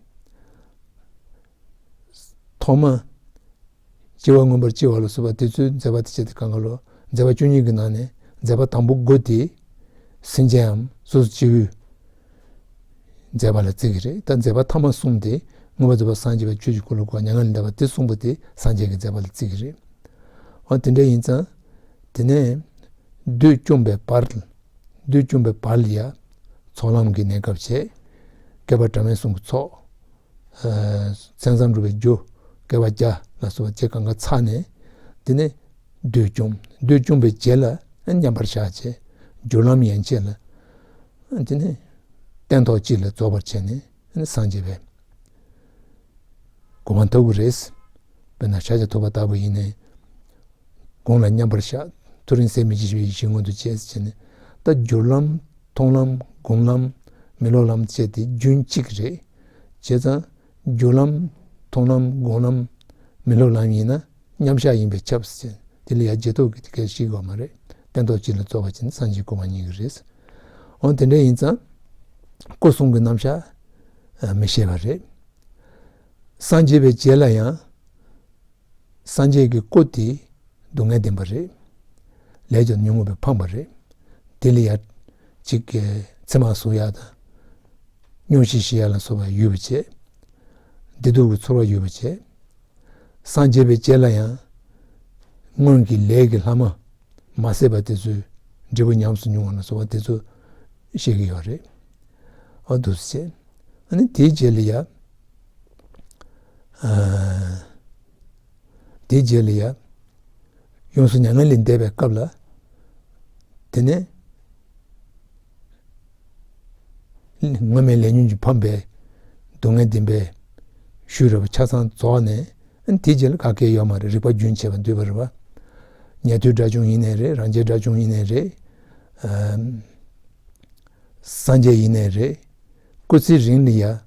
ཐོག་མ། སྐྱེ་བ་མངོན་པར་སྐྱེ་བ་ལ་སོགས་པ་དེ་ཚོའི་མཛད་པ་དེ་བྱས་ཏེ་གང་ག་ལོ། མཛད་པ་བཅུ་གཉིས་ཀྱི་ནང་ནས་མཛད་པ་དང་པོ་དགུ་དེ། སེམས་ཅན་འམ་སོ་སོ་སྐྱེ་བོའི་མཛད་པ་ལ་བརྩི་གི་རེད། ད་མཛད་པ་ཐ་མ་གསུམ་དེ་མངོན་པར་རྫོགས་པར་སངས་རྒྱས་པ་ཆོས་ཀྱི་འཁོར་ལོ་བསྐོར་བ་མྱ་ངན་ལས་འདས་པ་དེ་གསུམ་པོ་དེ་སངས་རྒྱས་ཀྱི་མཛད་པ་ལ་བརྩི་གི་རེད། འོ་དེ་འདྲ་ཡིན་ཙང་། དེ་ནས་བདུད་བཅོམ་པའི་བར། བདུད་བཅོམ་པའི་བར་ལ་ཡ། ཚོགས་ལམ་གྱི་གནས་སྐབས་བྱས། བསྐལ་པ་གྲངས་མེད་གསུམ་གྱི་ཚོགས། མཚན་བཟང་སྒྲུབ་པའི་རྒྱུ། བསྐལ་པ་བརྒྱ་ལ་སོགས་པ་བཅས་གང་ག་ཚར་ནས། དེ་ནས་བདུད་བཅོམ། བདུད་བཅོམ་པའི་རྗེས་ལ་མཉམ་པར་བཞག་བྱས། སྦྱོར་ལམ་ཡན་ཆད་ལ། དེ་ནས་སྟན་ཐོག་གཅིག་ལ་རྫོགས་པར་བྱས་ནས་སངས་རྒྱས་པའི་གོ་འཕང་ཐོབ་ཀྱི་རེད། དཔེར་ན་ཕྱག་རྒྱ་ཐོབ་པ་ལྟ་བུ་ཡིན་ནའི། དགུང་ལ་མཉམ་པར་བཞག་ཐོ་རེངས་ཟད་མི་ཤེས་པའི་ཡེ་ཤེས་མངོན་དུ་བྱས་ཟེར་ནས། ད་སྦྱོར་ལམ། མཐོང་ལམ། སྒོམ་ལམ། མི་སློབ་ལམ་བཅས་ཏེ་རྒྱུན་གཅིག་རེད། བྱས་ཙང་། སྦྱོར་ལམ། མཐོང་ལམ། སྒོམ་ལམ། མི་སློབ་ལམ་ཡིན་ན་མཉམ་བཞག་ཡིན་པས་ཁྱབ་ཟེར། དེ་ལ་ཡང་རྗེས་ཐོབ་ཀྱི་དེ་སྐད་བཤད་དགོས་མ་རེད། སྟན་ཐོག་གཅིག་ལ་རྫོགས་པ་ཅན་སངས་རྒྱས་གོ་འཕང་རྙེད་ཀྱི་རེད། འོ་དེ་འདྲ་ཡིན་ཙང་། སྐུ་གསུམ་གྱི་རྣམ་གཞག་མི་ཤེས་པ་རེད། སངས་རྒྱས་པའི་རྗེས་ལ་ཡང་། སངས་རྒྱས་ཀྱི་སྐུ་དེ་སྡུག་བསྔལ་ལྡན་པ་རེད། ལས་ཀྱང་ཉོན་མོངས་པས་ཕམ་པ་རེད། དེ་ལ་ཡང་གཅིག་གི་མཚན་མ་གཟུགས་ཡག་དང་། སྙུང་གཞི་ཞི་ཡག་ལ་སོགས་པ་ཡོད་པ་བྱས། བདེ་སྡུག་གི་ཚོར་བ་ཡོད་པ་བྱས། སངས་རྒྱས་པའི་རྗེས་ལ་ཡང་། སྔོན་གྱི་ལས་ཀྱི་ལྷག་མ་མ་ཟད་པ་དེ་ཚོའི་འབྲས་བུ་ཉམས་སུ་མྱོང་བ་ལ་སོགས་པ་དེ་ཚོ་བཤད་ཀྱི་ཡོད་རེད། ཨ་འདུག་སེ་བྱས། ཨ་ནི་དེའི་རྗེས་ལ་ཡ། ཨ། དེའི་རྗེས་ལ་ཡ། ཡོངས་སུ་མྱ་ངན་ལས་འདས་པའི་སྐབས་ལ། དེ་ནས། སྔོན་མའི་ལས་ཉོན་གྱིས་ཕམ་པའི་སྡུག་བསྔལ་བདེན་པའི་ཤུལ་རེ་བ་ཆ་ཚང་རྫོགས་ནས། དེའི་རྗེས་ལ་ག་གེ་ཡོད་མ་རེད། རིག་པ་རྒྱུན་ཆད་པ་འདུས་པ་རེད་བ། ཉན་ཐོས་དགྲ་བཅོམ་ཡིན་ནའི་རེད། རང་རྒྱལ་དགྲ་བཅོམ་ཡིན་ནའི་རེད། ཨམ། སངས་རྒྱས་ཡིན་ནའི་རེད། སྐུ་ཚེ་རིང་ལ་ཡ།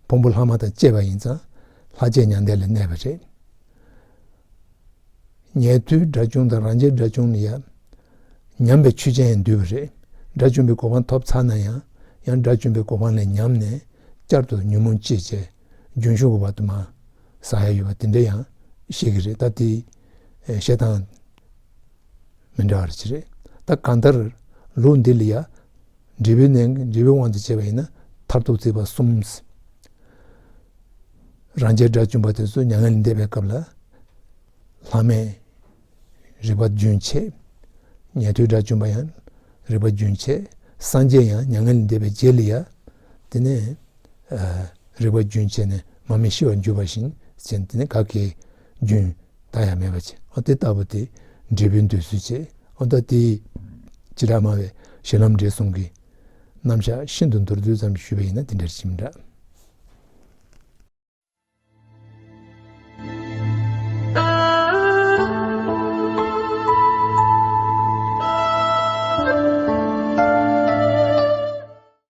ཕུང་པོ་ལྷག་མ་དང་བཅས་པ་ཡིན་ཙང་། ལྷག་བཅས་མྱང་འདས་ལ་གནས་པ་རེད། ཉན་ཐོས་དགྲ་བཅོམ་དང་རང་རྒྱལ་དགྲ་བཅོམ་ལ་ཡ། ཉམས་པའི་ཆོས་ཅན་ཡང་འདུས་པ་རེད། དགྲ་བཅོམ་པའི་གོ་འཕང་ཐོབ་ཚར་ན་ཡང་། ཡང་དགྲ་བཅོམ་པའི་གོ་འཕང་ལས་ཉམས་ནས་བསྐྱར་དུ་ཉོན་མོངས་སྐྱེས་བྱས། རྒྱུན་ཞུགས་ཀྱི་བར་དུ་མར་ཟ་ཡ་ཡོད་པ་དེ་འདྲ་ཡང་བཤད་ཀྱི་རེད། ད་དེ་ བཤད་སྟངས་མི་འདྲ་བ་ཅིག་རེད། ད་གང་ལྟར་ལུགས་འདི་ལ་ཡ་འབྲས་བུའི་གནས་འབྲས་བུའི་དབང་དུ་བྱས་པ་ཡིན་ན་མཐར་ཐུག་བརྩིས་པ་གསུམ། རང་རྒྱལ་དགྲ་བཅོམ་པ་དེ་ཚོ་མྱ་ངན་ལས་འདས་པའི་སྐབས་ལ་ལྷ་མིའི་རིག་པ་རྒྱུན་ཆད། ཉན་ཐོས་དགྲ་བཅོམ་པ་ཡང་རིག་པ་རྒྱུན་ཆད། སངས་རྒྱས་ཡང་མྱ་ངན་ལས་འདས་པའི་རྗེས་ལ་ཡ་དེ་ནས་རིག་པ་རྒྱུན་ཆད་ནས་མར་མེ་ཤི་བར་གྱུར་པ་བཞིན་ཟེར་དེ་ནས་ག་གེ་རྒྱུན་ད་ཡང་མེད་པ་བྱས། ཨོ་དེ་ལྟ་བུ་དེ་འབྲས་བུའི་འདོད་ཚུལ་བྱས། ཨོ་ད་དེ་བྱེ་བྲག་སྨྲ་བའི་ཞལ་ལམ་འབྲས་གསུམ་གྱི་རྣམ་གཞག་ཤིན་ཏུ་མདོར་བསྡུས་ཙམ་ཞུས་པ་ཡིན་ན་དེ་འདྲ་ཞིག་མི་འདྲ།